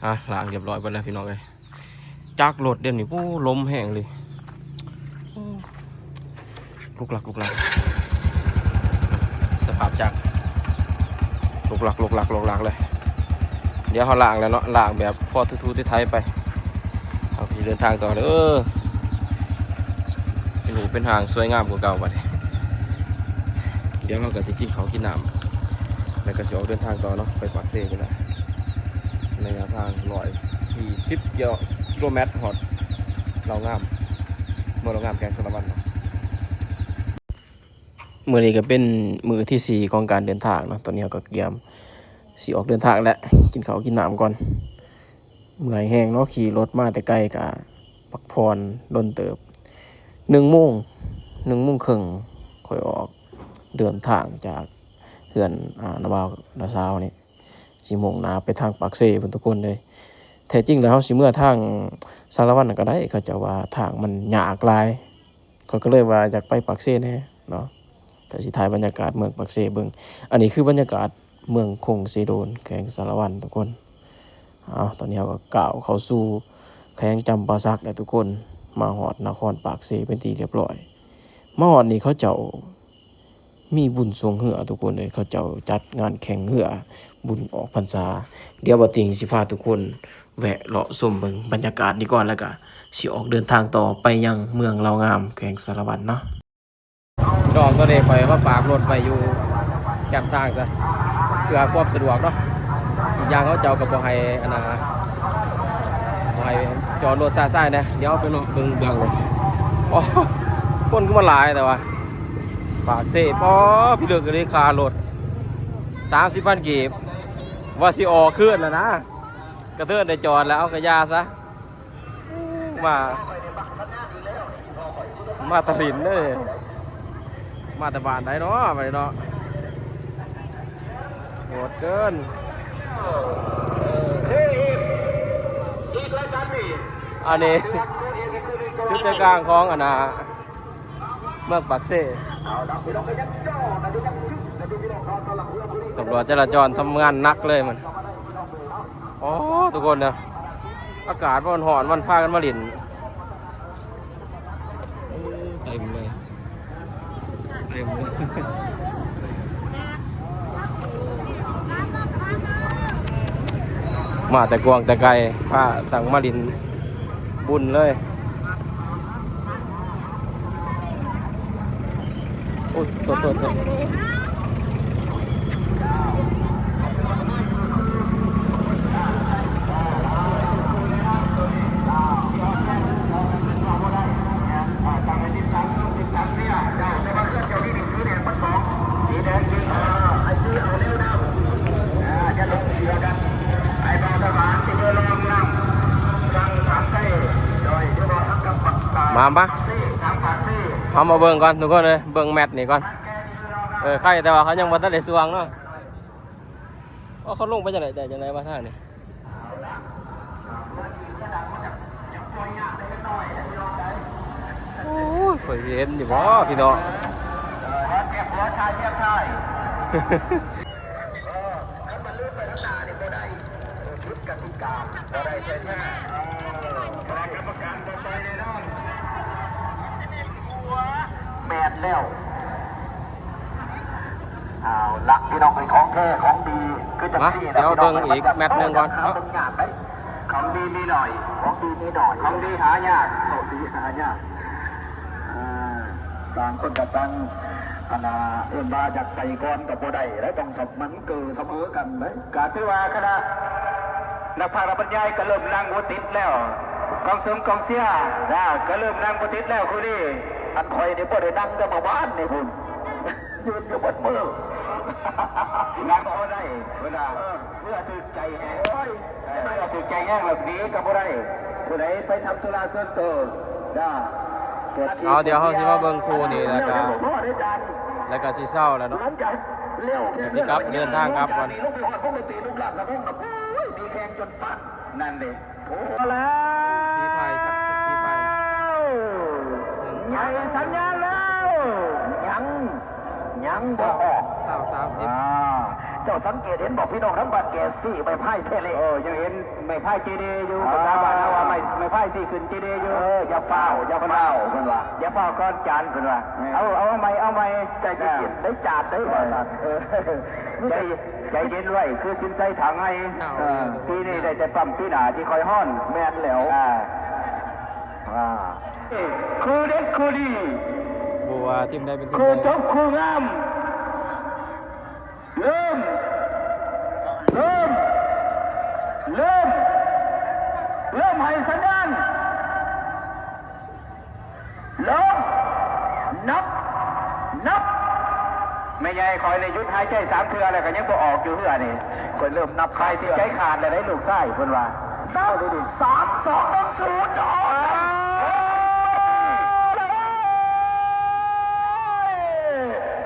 ອ່ະ ລ້າງຮຽບຮ້ອຍເບິດແລ້ວພີ່ນ້ອງເອີຍ. ຈັກລົດດຽວນີ້ ໂອ້ ລົມແຮງເລີຍ ໂອ້ ລຸກລັກລຸກລັກ ສະພາບຈັກລຸກລັກລຸກລັກລຸກລັກເລີຍ. ດຽວເຮົາລ້າງແລ້ວເນາະ ລ້າງແບບພໍຖູໆໄຖໄປ ເຮົາຊິເດີນທາງຕໍ່ເດີ ເປັນຮູບເປັນຮ່າງສວຍງາມກວ່າເກົ່າບັດນີ້. ດຽວເຮົາກໍຊິກິນເຂົ້າກິນນ້ຳ ແລ້ວກໍຊິອອກເດີນທາງຕໍ່ເນາະ ໄປປາກເຊພຸ້ນລະ ໄລຍະທາງຮ້ອຍສີ່ສິບກິໂລແມັດ ຮອດເລົ່າງາມ ເມືອງເລົ່າງາມ ແຂວງສາລະວັນເນາະ. ມື້ນີ້ກໍເປັນມື້ທີສີ່ຂອງການເດີນທາງເນາະ. ຕອນນີ້ເຮົາກໍກຽມຊິອອກເດີນທາງແລ້ວ ກິນເຂົ້າກິນນ້ຳກ່ອນ. ເມື່ອຍແຮງເນາະ ຂີ່ລົດມາແຕ່ໄກກະພັກຜ່ອນດົນເຕີບ. ໜຶ່ງໂມງ ໜຶ່ງໂມງເຄິ່ງ ຂ້ອຍອອກເດີນທາງຈາກເຮືອນ ອາ ນ້າບ່າວນ້າສາວນີ້ ຊິມຸ່ງໜ້າໄປທາງປາກເຊພຸ້ນທຸກຄົນເອີຍ. ແທ້ຈິງແລ້ວເຮົາຊິເມືອທາງສາລະວັນນັ້ນກໍໄດ້ ເຂົາເຈົ້າວ່າທາງມັນຍາກຫຼາຍ. ຂ້ອຍກໍເລີຍວ່າຢາກໄປປາກເຊແດ່ເນາະ ກໍຊິຖ່າຍບັນຍາກາດເມືອງປາກເຊເບິ່ງ. ອັນນີ້ຄືບັນຍາກາດເມືອງຄົງເຊໂດນ ແຂວງສາລະວັນທຸກຄົນ. ເອົາ ຕອນນີ້ເຮົາກໍກ້າວເຂົ້າສູ່ແຂວງຈຳປາສັກແລ້ວທຸກຄົນ ມາຮອດນະຄອນປາກເຊເປັນທີ່ຮຽບຮ້ອຍ. ມາຮອດນີ້ເຂົາເຈົ້າ ມີບຸນຊ່ວງເຮືອທຸກຄົນເອີຍ ເຂົາເຈົ້າຈັດງານແຂ່ງເຮືອ ບຸນອອກພັນສາ. ດຽວບ່າວຕິງຊິພາທຸກຄົນແວະເລາະຊົມເບິ່ງບັນຍາກາດນີ້ກ່ອນ ແລ້ວກະຊິອອກເດີນທາງຕໍ່ໄປຍັງເມືອງເລົ່າງາມ ແຂວງສາລະວັນເນາະ. ພີ່ນ້ອງ ຕອນນີ້ຂ້ອຍມາຝາກລົດໄວ້ຢູ່ແຄມທາງຊະ ເພື່ອຄວາມສະດວກເນາະ. ອີກຢ່າງເຂົາເຈົ້າກໍບໍ່ໃຫ້ ອັນນ່າ ບໍ່ໃຫ້ຈອດລົດຊະຊາຍແດ່. ດຽວໄປເລາະເບິ່ງເບື້ອງລົດ. ໂອ້ ຄົນຄືມາຫຼາຍແຕ່ວ່າ ປາກເຊ ປໍ ພິລຶກອີ່ຫຼີ ຄ່າລົດສາມສິບພັນກີບ ວ່າຊິອອກຄືນແລ້ວນະ ກະເທີນໄດ້ຈອດແລ້ວ ເອົາກະຢ່າຊະ. ມາ ມາຕະລິນເດ້ ມາແຕ່ບ້ານໃດເນາະ ບາດນີ້ເນາະ ໂຫດເກີນ. ອັນນີ້ຈຸດໃຈກາງຂອງ ອັນນ່າ ເມືອງປາກເຊ. ຕຳຫຼວດຈະລາຈອນທຳງານໜັກເລີຍມັນ. ໂອ້ ທຸກຄົນເດີ ອາກາດມັນຮ້ອນ ມັນພາກັນມາຫຼິ້ນ. ໂອ້ ເຕັມເລີຍ ເຕັມເລີຍ ມາແຕ່ກວ້າງແຕ່ໄກ ພາກັນມາຫຼິ້ນບຸນເລີຍ. ໂອ້ຍ ໂທດ ໂທດ ໂທດ. ມາ ມາ ເຮົາມາເບິ່ງກ່ອນທຸກຄົນເອີຍ ເບິ່ງແມັດນີ້ກ່ອນ. ເອີ ໄຄແຕ່ວ່າເຂົາຍັງບໍ່ທັນໄດ້ສ່ວງເນາະ. ໂອ້ ເຂົາລົງໄປຈັ່ງໃດ ໄດ້ຈັ່ງໃດວະທາງນີ້? ໂອ້ຍ ຂ້ອຍຊິເຫັນຢູ່ບໍ່ພີ່ນ້ອງ? ແມ່ນແລ້ວ. ເອົາລະ ພີ່ນ້ອງເອີຍ ຂອງແທ້ຂອງດີຄືຈັ່ງຊີ້ແຫຼະ ພີ່ນ້ອງເອີຍ. ເບິ່ງອີກແມັດໜຶ່ງກ່ອນເນາະ. ຂອງດີມີໜ້ອຍ ຂອງດີມີໜ້ອຍ ຂອງດີຫາຍາກ ຂອງດີຫາຍາກ. ເອີ ຕ່າງຄົນກໍຕ່າງ ອັນນ່າ ເອີ້ນວ່າຢາກໄປກ່ອນກໍບໍ່ໄດ້ ແລະ ຕ້ອງສະ ມັນເກີສະເໝີກັນເດ້. ກໍຖືວ່າຄະນະນັກພາກນັກບັນຍາຍກໍເລີ່ມນັ່ງບໍ່ຕິດແລ້ວ ກອງຊົງກອງເຊຍນະ ກໍເລີ່ມນັ່ງບໍ່ຕິດແລ້ວຄູ່ນີ້. ອັນຂ້ອຍນີ້ບໍ່ໄດ້ນັ່ງແຕ່ມື້ວານນີ້ພຸ້ນ ຢືນຢູ່ເບິດມື້ ນັ່ງບໍ່ໄດ້ພຸ້ນນະ. ເອີ ເມື່ອຖືກໃຈແຮງ ໂອ້ຍ ເມື່ອຖືກໃຈແຮງແລ້ວໜີກໍບໍ່ໄດ້. ຜູ້ໃດໄປທຳທຸລະສ່ວນໂຕ ເອົາ ດຽວເຮົາຊິມາເບິ່ງຄູ່ນີ້ ແລ້ວກໍ ແລ້ວກໍຊິເຊົາແລ້ວເນາະ ກໍຊິກັບ ເດີນທາງກັບກ່ອນ. ສີໄພ ສີໄພ ໃຫຍ່ສັນຍານແລ້ວ ຍັງ ຍັງບໍ່ອອກ ຊາວ ສາມສິບ. ອ່າ ເຈົ້າສັງເກດເຫັນບໍ່ ພີ່ນ້ອງທາງບ້ານແກຊີ້ໄມ້ພາຍເທເລ? ເອີ ຍັງເຫັນໄມ້ພາຍເຈດີຢູ່. ອ່າ ພາສາບ້ານເຮົາວ່າໄມ້ ໄມ້ພາຍຊີ້ຂຶ້ນເຈດີຢູ່. ເອີ ຢ່າຟ້າວ ຢ່າຟ້າວ ເພິ່ນວ່າ ຢ່າຟ້າວກ່ອນຈານ ເພິ່ນວ່າ. ແມ່ນ ເອົາ ເອົາໃໝ່ ເອົາໃໝ່ ໃຈເຢັນໆ ໄດ້ຈານເດ້ ວ່າຊັ້ນ. ເອີ ໃຈ ໃຈເຢັນໄວ້ ຄືສິນໄຊຖາງໄຫ. ເອີ ປີນີ້ໄດ້ແຕ່ປ້ຳ ປີໜ້າຊິຄ່ອຍຮ້ອນ. ແມ່ນແລ້ວ ອ່າ ອ່າ ຄູ່ເດັດຄູ່ດີ ບໍ່ວ່າທີມໃດເປັນທີມໃດ ຄູ່ຈົບຄູ່ງາມ ເລີ່ມ ເລີ່ມ ເລີ່ມ ເລີ່ມໃຫ້ສັນຍານ ເລີ່ມ ນັບ ນັບ ແມ່ໃຫຍ່ຂ້ອຍນີ້ຢຸດຫາຍໃຈສາມເທື່ອແລ້ວກໍຍັງບໍ່ອອກຢູ່ເຮືອນີ້ ຂ້ອຍເລີ່ມນັບ ຂ້ອຍຊິໃຈຂາດແລ້ວເດ້ລູກຊາຍເພິ່ນວ່າ ນັບ ສາມ ສອງ ໜຶ່ງ ສູນ ອອກ ເອີ ເອີ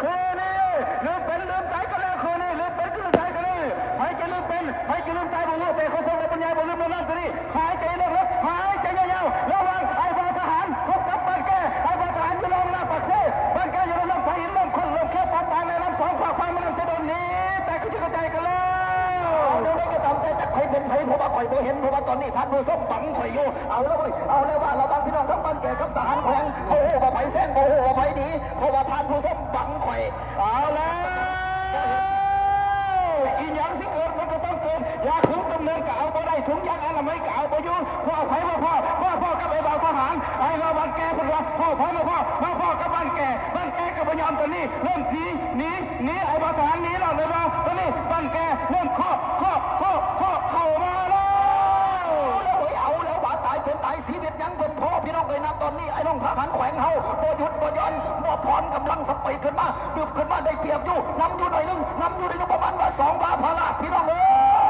ຄືນີ້ລືມເປັນລືມໃຈກັນແລ້ວ ຄືນີ້ລືມເປັນລືມໃຈກັນແລ້ວ ໃຜຈະລືມເປັນ ໃຜຈະລືມໃຈບໍ່ຮູ້ ແຕ່ຂ້ອຍຊົງໄດ້ບັນຍາຍບໍ່ລືມແນວນັ້ນຕົວນີ້ ຫາຍໃຈເລິກໆ ຫາຍໃຈຍາວໆ ລະຫວ່າງອ້າຍບ່າວທະຫານ ພົບກັບບ້ານແກ ອ້າຍບ່າວທະຫານຢູ່ລອງໜ້າປາກເຊ ບ້ານແກຢູ່ລອງນ້ຳໄປ ເລີ່ມຄົນເລີ່ມເຂດປານຕາຍແລ້ວ ນ້ຳສອງຟາກຝັ່ງແມ່ນ້ຳເຊໂດນນີ້ ແຕກກະຈຸກກະຈາຍກັນແລ້ວ ເອົາ ແນວໃດກໍຕາມແຕ່ ຈັກໃຜເປັນໃຜ ເພາະວ່າຂ້ອຍບໍ່ເຫັນ ເພາະວ່າຕອນນີ້ທ່ານຜູ້ຊົມບັງຂ້ອຍຢູ່ ເອົາລະເວີຍ ເອົາແລ້ວວ່າລະຫວ່າງພີ່ນ້ອງທັງບ້ານແກກັບທະຫານແຂວງ ບໍ່ຮູ້ວ່າໃຜແຊງ ບໍ່ຮູ້ວ່າໃຜໜີ ເພາະວ່າທ່ານຜູ້ຊົມບັງຂ້ອຍ ເອົາແລ້ວ ອີຫຍັງຊິເກີດມັນກໍຕ້ອງເກີດ ຢາຄຸມກຳເນີນກໍເອົາບໍ່ໄດ້ ຖົງຢາງອະນາໄມກໍເອົາບໍ່ຢູ່ ພໍ້ໃຜມາພໍ້ ມາພໍ້ກັບໄອ້ບ່າວທະຫານ ໄອ້ລາວບ້ານແກເພິ່ນວ່າ ພໍ້ໃຜມາພໍ້ ມາພໍ້ກັບບ້ານແກ ບ້ານແກກໍບໍ່ຍອມຕອນນີ້ ເລີ່ມໜີ ໜີ ໜີ ໄອ້ບ່າວທະຫານໜີແລ້ວ ເລີຍວ່າຕອນນີ້ບ້ານແກເລີ່ມເຄາະ ເຄາະ ເຄາະ ເຄາະ ເຂົ້າມາແລ້ວ ເອົາແລ້ວເວີຍ ເອົາແລ້ວວ່າ ຕາຍເປັນຕາຍ ຊີວິດຍັງເປັນພໍ້ ພີ່ນ້ອງເອີຍ ນະຕອນນີ້ ໄອ້ນ້ອງທະຫານແຂວງເຮົາ ບໍ່ຢຸດບໍ່ຢ່ອນ ບໍ່ຜ່ອນກຳລັງສະປີດຂຶ້ນມາ ບຶບຂຶ້ນມາໄດ້ປຽບຢູ່ ນຳຢູ່ໜ້ອຍໜຶ່ງ ນຳຢູ່ໜ້ອຍໜຶ່ງ ປະມານວ່າສອງວາພາລາດ ພີ່ນ້ອງເອີ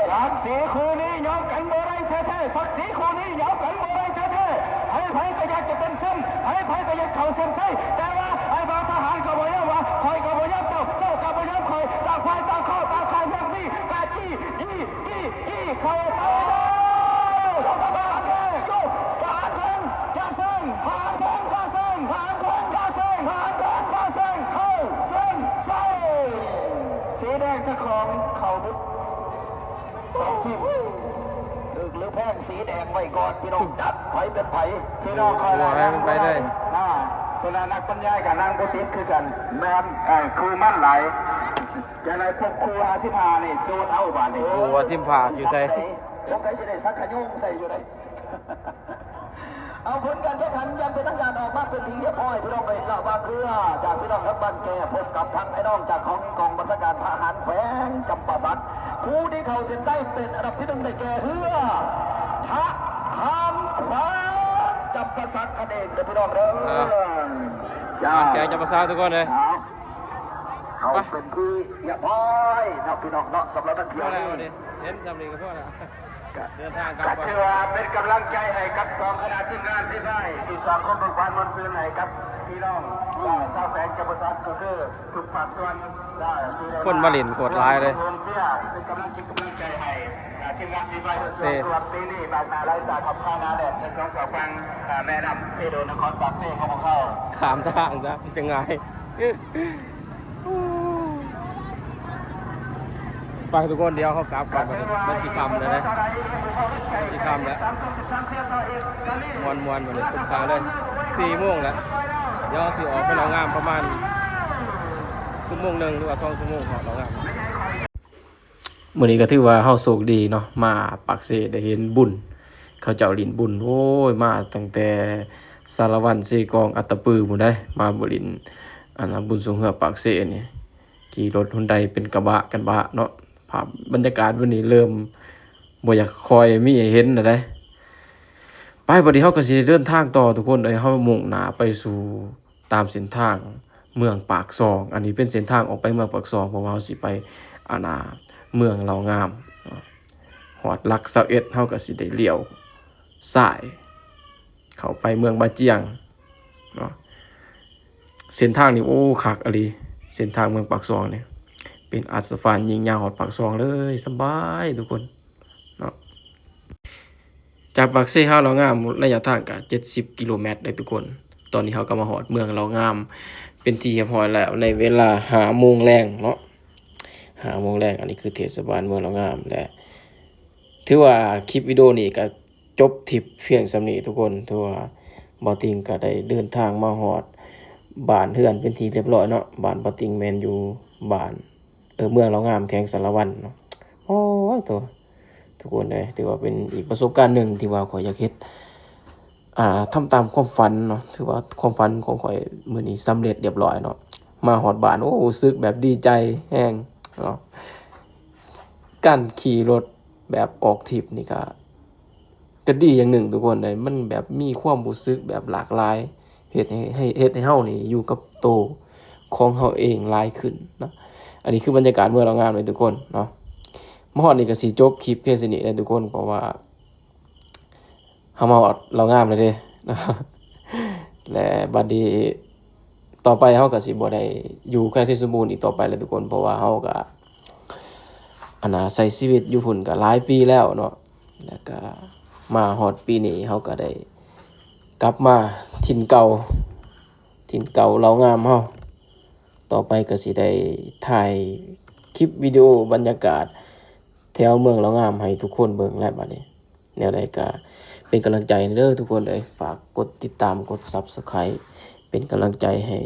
ຍ ສັກສີຄູ່ນີ້ຍອມກັນບໍ່ໄດ້ແທ້ໆ ສັກສີຄູ່ນີ້ຍອມກັນບໍ່ໄດ້ແທ້ໆ ໃຜໆກໍຢາກຈະເປັນເຊັ່ນ ໃຜໆກໍຢາກເຂົ້າເສັ້ນໄຊ ແຕ່ວ່າໄອ້ບ່າວທະຫານກໍບໍ່ຍອມວ່າ ຂ້ອຍກໍບໍ່ຍອມເຈົ້າ ເຈົ້າກໍບໍ່ຍອມຂ້ອຍ ຕ່າງຝ່າຍຕ່າງເຂົ້າ ຕ່າງຝ່າຍແຍກໜີ ກະຈີ້ ຈີ້ ຈີ້ ຈີ້ ເຂົ້າໄປແລ້ວ ທະຫານແຂວງ ທະຫານແຂວງຈະເຊິ່ງ ທະຫານແຂວງຈະເຊິ່ງ ທະຫານແຂວງຈະເຊິ່ງ ທະຫານແຂວງຈະເຊິ່ງ ເຂົ້າເສັ້ນໄຊ ສີແດງຈະຂອງເຂົ້າບຸດ ສອງທີມ ຖືກຫຼືແພງ ສີແດງໄວ້ກ່ອນ ພີ່ນ້ອງ ຈັກໃຜເປັນໃຜ ພີ່ນ້ອງຂ້ອຍ ໂອ້ຍ ນັ່ງບໍ່ໄດ້ ໄປເລີຍ ນະ ເວລານັກບັນຍາຍກໍນັ່ງບໍ່ຕິດຄືກັນ ແມ່ນ ເອີ ຄູ່ມັນຫຼາຍ ຈະໄດ້ພົບຄູ່ຫ້າສິບຫ້ານີ້ ໂດດເອົາບາດນີ້ ບໍ່ວ່າທີມພາກຢູ່ໃສ ສົງໄສຊິໄດ້ສັກຂະຍຸງໃສ່ຢູ່ໃດ ເອົາ ຜົນການແຂ່ງຂັນຢ່າງເປັນທາງການອອກມາເປັນທີ່ຮຽບຮ້ອຍ ພີ່ນ້ອງເອີຍ ລະຫວ່າງເຮືອຈາກພີ່ນ້ອງທາງບ້ານແກ ພົບກັບທາງໄອ້ນ້ອງຈາກຂອງກອງບັນຊາການທະຫານແຂວງຈຳປາສັກ ຜູ້ທີ່ເຂົ້າເສັ້ນໄຊເປັນອັນດັບທີໜຶ່ງໄດ້ແກ່ເຮືອທະຫານແຂວງຈຳປາສັກນັ້ນເອງເດີ ພີ່ນ້ອງເດີ ອ່າ ຈາກ ທະຫານແຂວງຈຳປາສັກທຸກຄົນເອີຍ ເອົາ ເຂົ້າເປັນທີ່ຮຽບຮ້ອຍເນາະ ພີ່ນ້ອງເນາະ ສຳລັບທັງທ່ຽວນີ້ ພໍແລ້ວ ເຫັນຊ່ຳນີ້ກໍພໍແລ້ວ ກະ ເດີນທາງກັບ ກໍຖືວ່າເປັນກຳລັງໃຈໃຫ້ກັບສອງຄະນະທີມງານສີໄພ ທີ່ສ້າງຄວາມເບີກບານມ່ວນຊື່ນໃຫ້ກັບພີ່ນ້ອງຊາວແຂວງຈຳປາສັກ ກໍຄືທຸກພາກສ່ວນ ຄົນມາຫຼິ້ນໂຄດຫຼາຍເລີຍ ເປັນກຳລັງຈິດກຳລັງໃຈໃຫ້ທີມງານສີໄພ ເຊິ່ງສຳລັບປີນີ້ ບາດໜ້າໄຫຼຕາຂັບຄາໜາແດດ ທັງສອງສອງຝັ່ງແມ່ນ້ຳເຊໂດນ ນະຄອນປາກເຊຂອງພວກເຮົາ ຂ້າມທາງຊະ ມັນຈະງ່າຍ. ໄປທຸກຄົນ ດຽວເຮົາກັບກ່ອນ ບັດນີ້ມັນຊິຄ່ຳແລ້ວເດ້ ມັນຊິຄ່ຳແລ້ວ ມ່ວນໆ ບັດນີ້ທຸກທ່ານເລີຍ ສີ່ໂມງແລ້ວ ດຽວເຮົາຊິອອກໄປເລົ່າງາມປະມານຊົ່ວໂມງໜຶ່ງ ຫຼືວ່າສອງຊົ່ວໂມງ ເຮົາເລົ່າງາມ. ມື້ນີ້ກໍຖືວ່າເຮົາໂຊກດີເນາະ ມາປາກເຊໄດ້ເຫັນບຸນ ເຂົາເຈົ້າຫຼິ້ນບຸນ ໂອ້ຍ ມາຕັ້ງແຕ່ສາລະວັນ ເຊກອງ ອັດຕະປືພຸ້ນໃດ໋ ມາບຸນຫຼິ້ນ ອັນ ບຸນຊ່ວງເຮືອປາກເຊນີ້ ຂີ່ລົດຮຸນໄດເປັນກະບະກັນບະເນາະ ພາບບັນຍາກາດມື້ນີ້ເລີ່ມບໍ່ຢາກຄ່ອຍມີໃຫ້ເຫັນແລ້ວໃດ໋. ໄປ ບັດນີ້ເຮົາກໍຊິໄດ້ເດີນທາງຕໍ່ທຸກຄົນເອີຍ ເຮົາມຸ່ງໜ້າໄປສູ່ ຕາມເສັ້ນທາງເມືອງປາກຊ່ອງ ອັນນີ້ເປັນເສັ້ນທາງອອກໄປເມືອງປາກຊ່ອງ ເພາະວ່າເຮົາຊິໄປ ອັນນ່າ ເມືອງເລົ່າງາມ ຮອດຫຼັກຊາວເອັດ ເຮົາກໍຊິໄດ້ລ້ຽວຊ້າຍເຂົ້າໄປເມືອງບາຈຽງເນາະ. ເສັ້ນທາງນີ້ ໂອ້ ຄັກອີ່ຫຼີ ເສັ້ນທາງເມືອງປາກຊ່ອງນີ້ ເປັນອັດສະພານຍິງຍາວຮອດປາກຊ່ອງເລີຍ ສະບາຍທຸກຄົນເນາະ. ຈາກປາກເຊຫາເລົ່າງາມ ໄລຍະທາງກະເຈັດສິບກິໂລແມັດເດ້ທຸກຄົນ. ຕອນນີ້ເຮົາກໍມາຮອດເມືອງເລົ່າງາມເປັນທີ່ຮຽບຮ້ອຍແລ້ວ ໃນເວລາຫ້າໂມງແລງເນາະ ຫ້າໂມງແລງ. ອັນນີ້ຄືເທດສະບານເມືອງເລົ່າງາມ ແລະ ຖືວ່າຄລິບວິດີໂອນີ້ກໍຈົບທຣິບພຽງສ່ຳນີ້ທຸກຄົນ. ຖືວ່າບ່າວຕິງກໍໄດ້ເດີນທາງມາຮອດບ້ານເຮືອນເປັນທີ່ຮຽບຮ້ອຍເນາະ. ບ້ານບ່າວຕິງແມ່ນຢູ່ບ້ານ ເອີ ເມືອງເລົ່າງາມ ແຂວງສາລະວັນເນາະ. ໂອ້ຍໂທ້ ທຸກຄົນເອີຍ ຖືວ່າເປັນອີກປະສົບການໜຶ່ງທີ່ວ່າຂ້ອຍຢາກເຮັດ ອ່າ ທຳຕາມຄວາມຝັນເນາະ ຖືວ່າຄວາມຝັນຂອງຂ້ອຍມື້ນີ້ສຳເລັດຮຽບຮ້ອຍເນາະ. ມາຮອດບ້ານ ໂອ້ ຮູ້ສຶກແບບດີໃຈແຮງເນາະ. ການຂີ່ລົດແບບອອກທຣິບນີ້ກະ ກະດີຢ່າງໜຶ່ງທຸກຄົນເອີຍ ມັນແບບມີຄວາມຮູ້ສຶກແບບຫຼາກຫຼາຍ ເຮັດໃຫ້ ໃຫ້ ເຮັດໃຫ້ເຮົານີ້ຢູ່ກັບໂຕຂອງເຮົາເອງຫຼາຍຂຶ້ນເນາະ. ອັນນີ້ຄືບັນຍາກາດເມືອງເລົ່າງາມເລີຍທຸກຄົນເນາະ. ມາຮອດນີ້ກະຊິຈົບຄລິບພຽງສ່ຳນີ້ແຫຼະທຸກຄົນ ເພາະວ່າ ເຮົາມາຮອດເລົ່າງາມແລ້ວເດ້ ແລະ ບັດນີ້ຕໍ່ໄປເຮົາກະຊິບໍ່ໄດ້ຢູ່ແຂວງໄຊສົມບູນອີກຕໍ່ໄປແລ້ວທຸກຄົນ ເພາະວ່າເຮົາກະ ອັນນ່າ ໃຊ້ຊີວິດຢູ່ພຸ້ນກະຫຼາຍປີແລ້ວເນາະ ແລ້ວກະມາຮອດປີນີ້ເຮົາກະໄດ້ກັບມາຖິ່ນເກົ່າ ຖິ່ນເກົ່າເລົ່າງາມເຮົາ. ຕໍ່ໄປກະຊິໄດ້ຖ່າຍຄລິບວິດີໂອບັນຍາກາດແຖວເມືອງເລົ່າງາມໃຫ້ທຸກຄົນເບິ່ງແລ້ວບັດນີ້. ແນວໃດກະເປັນກຳລັງໃຈເດີທຸກຄົນເອີຍ ຝາກກົດຕິດຕາມ ກົດ Subscribe ເປັນກຳລັງໃຈໃຫ້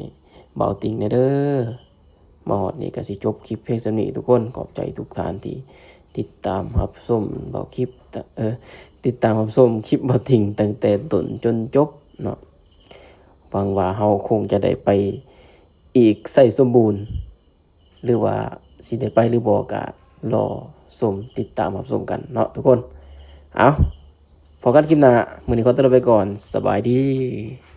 ບ່າວຕິງແດ່ເດີ. ມາຮອດນີ້ກະຊິຈົບຄລິບພຽງສ່ຳນີ້ທຸກຄົນ ຂອບໃຈທຸກທ່ານທີ່ຕິດຕາມຮັບຊົມບ່າວຄລິບ ເອີ ຕິດຕາມຮັບຊົມຄລິບບ່າວຕິງຕັ້ງແຕ່ຕົ້ນຈົນຈົບເນາະ. ຫວັງວ່າເຮົາຄົງຈະໄດ້ໄປອີກ ໄຊສົມບູນ ຫຼືວ່າຊິໄດ້ໄປຫຼືບໍ່ກະລໍຊົມ ຕິດຕາມຮັບຊົມກັນເນາະທຸກຄົນ. ເອົາ ພໍ້ກັນຄລິບໜ້າ ມື້ນີ້ຂໍຕົວລາໄປກ່ອນ ສະບາຍດີ.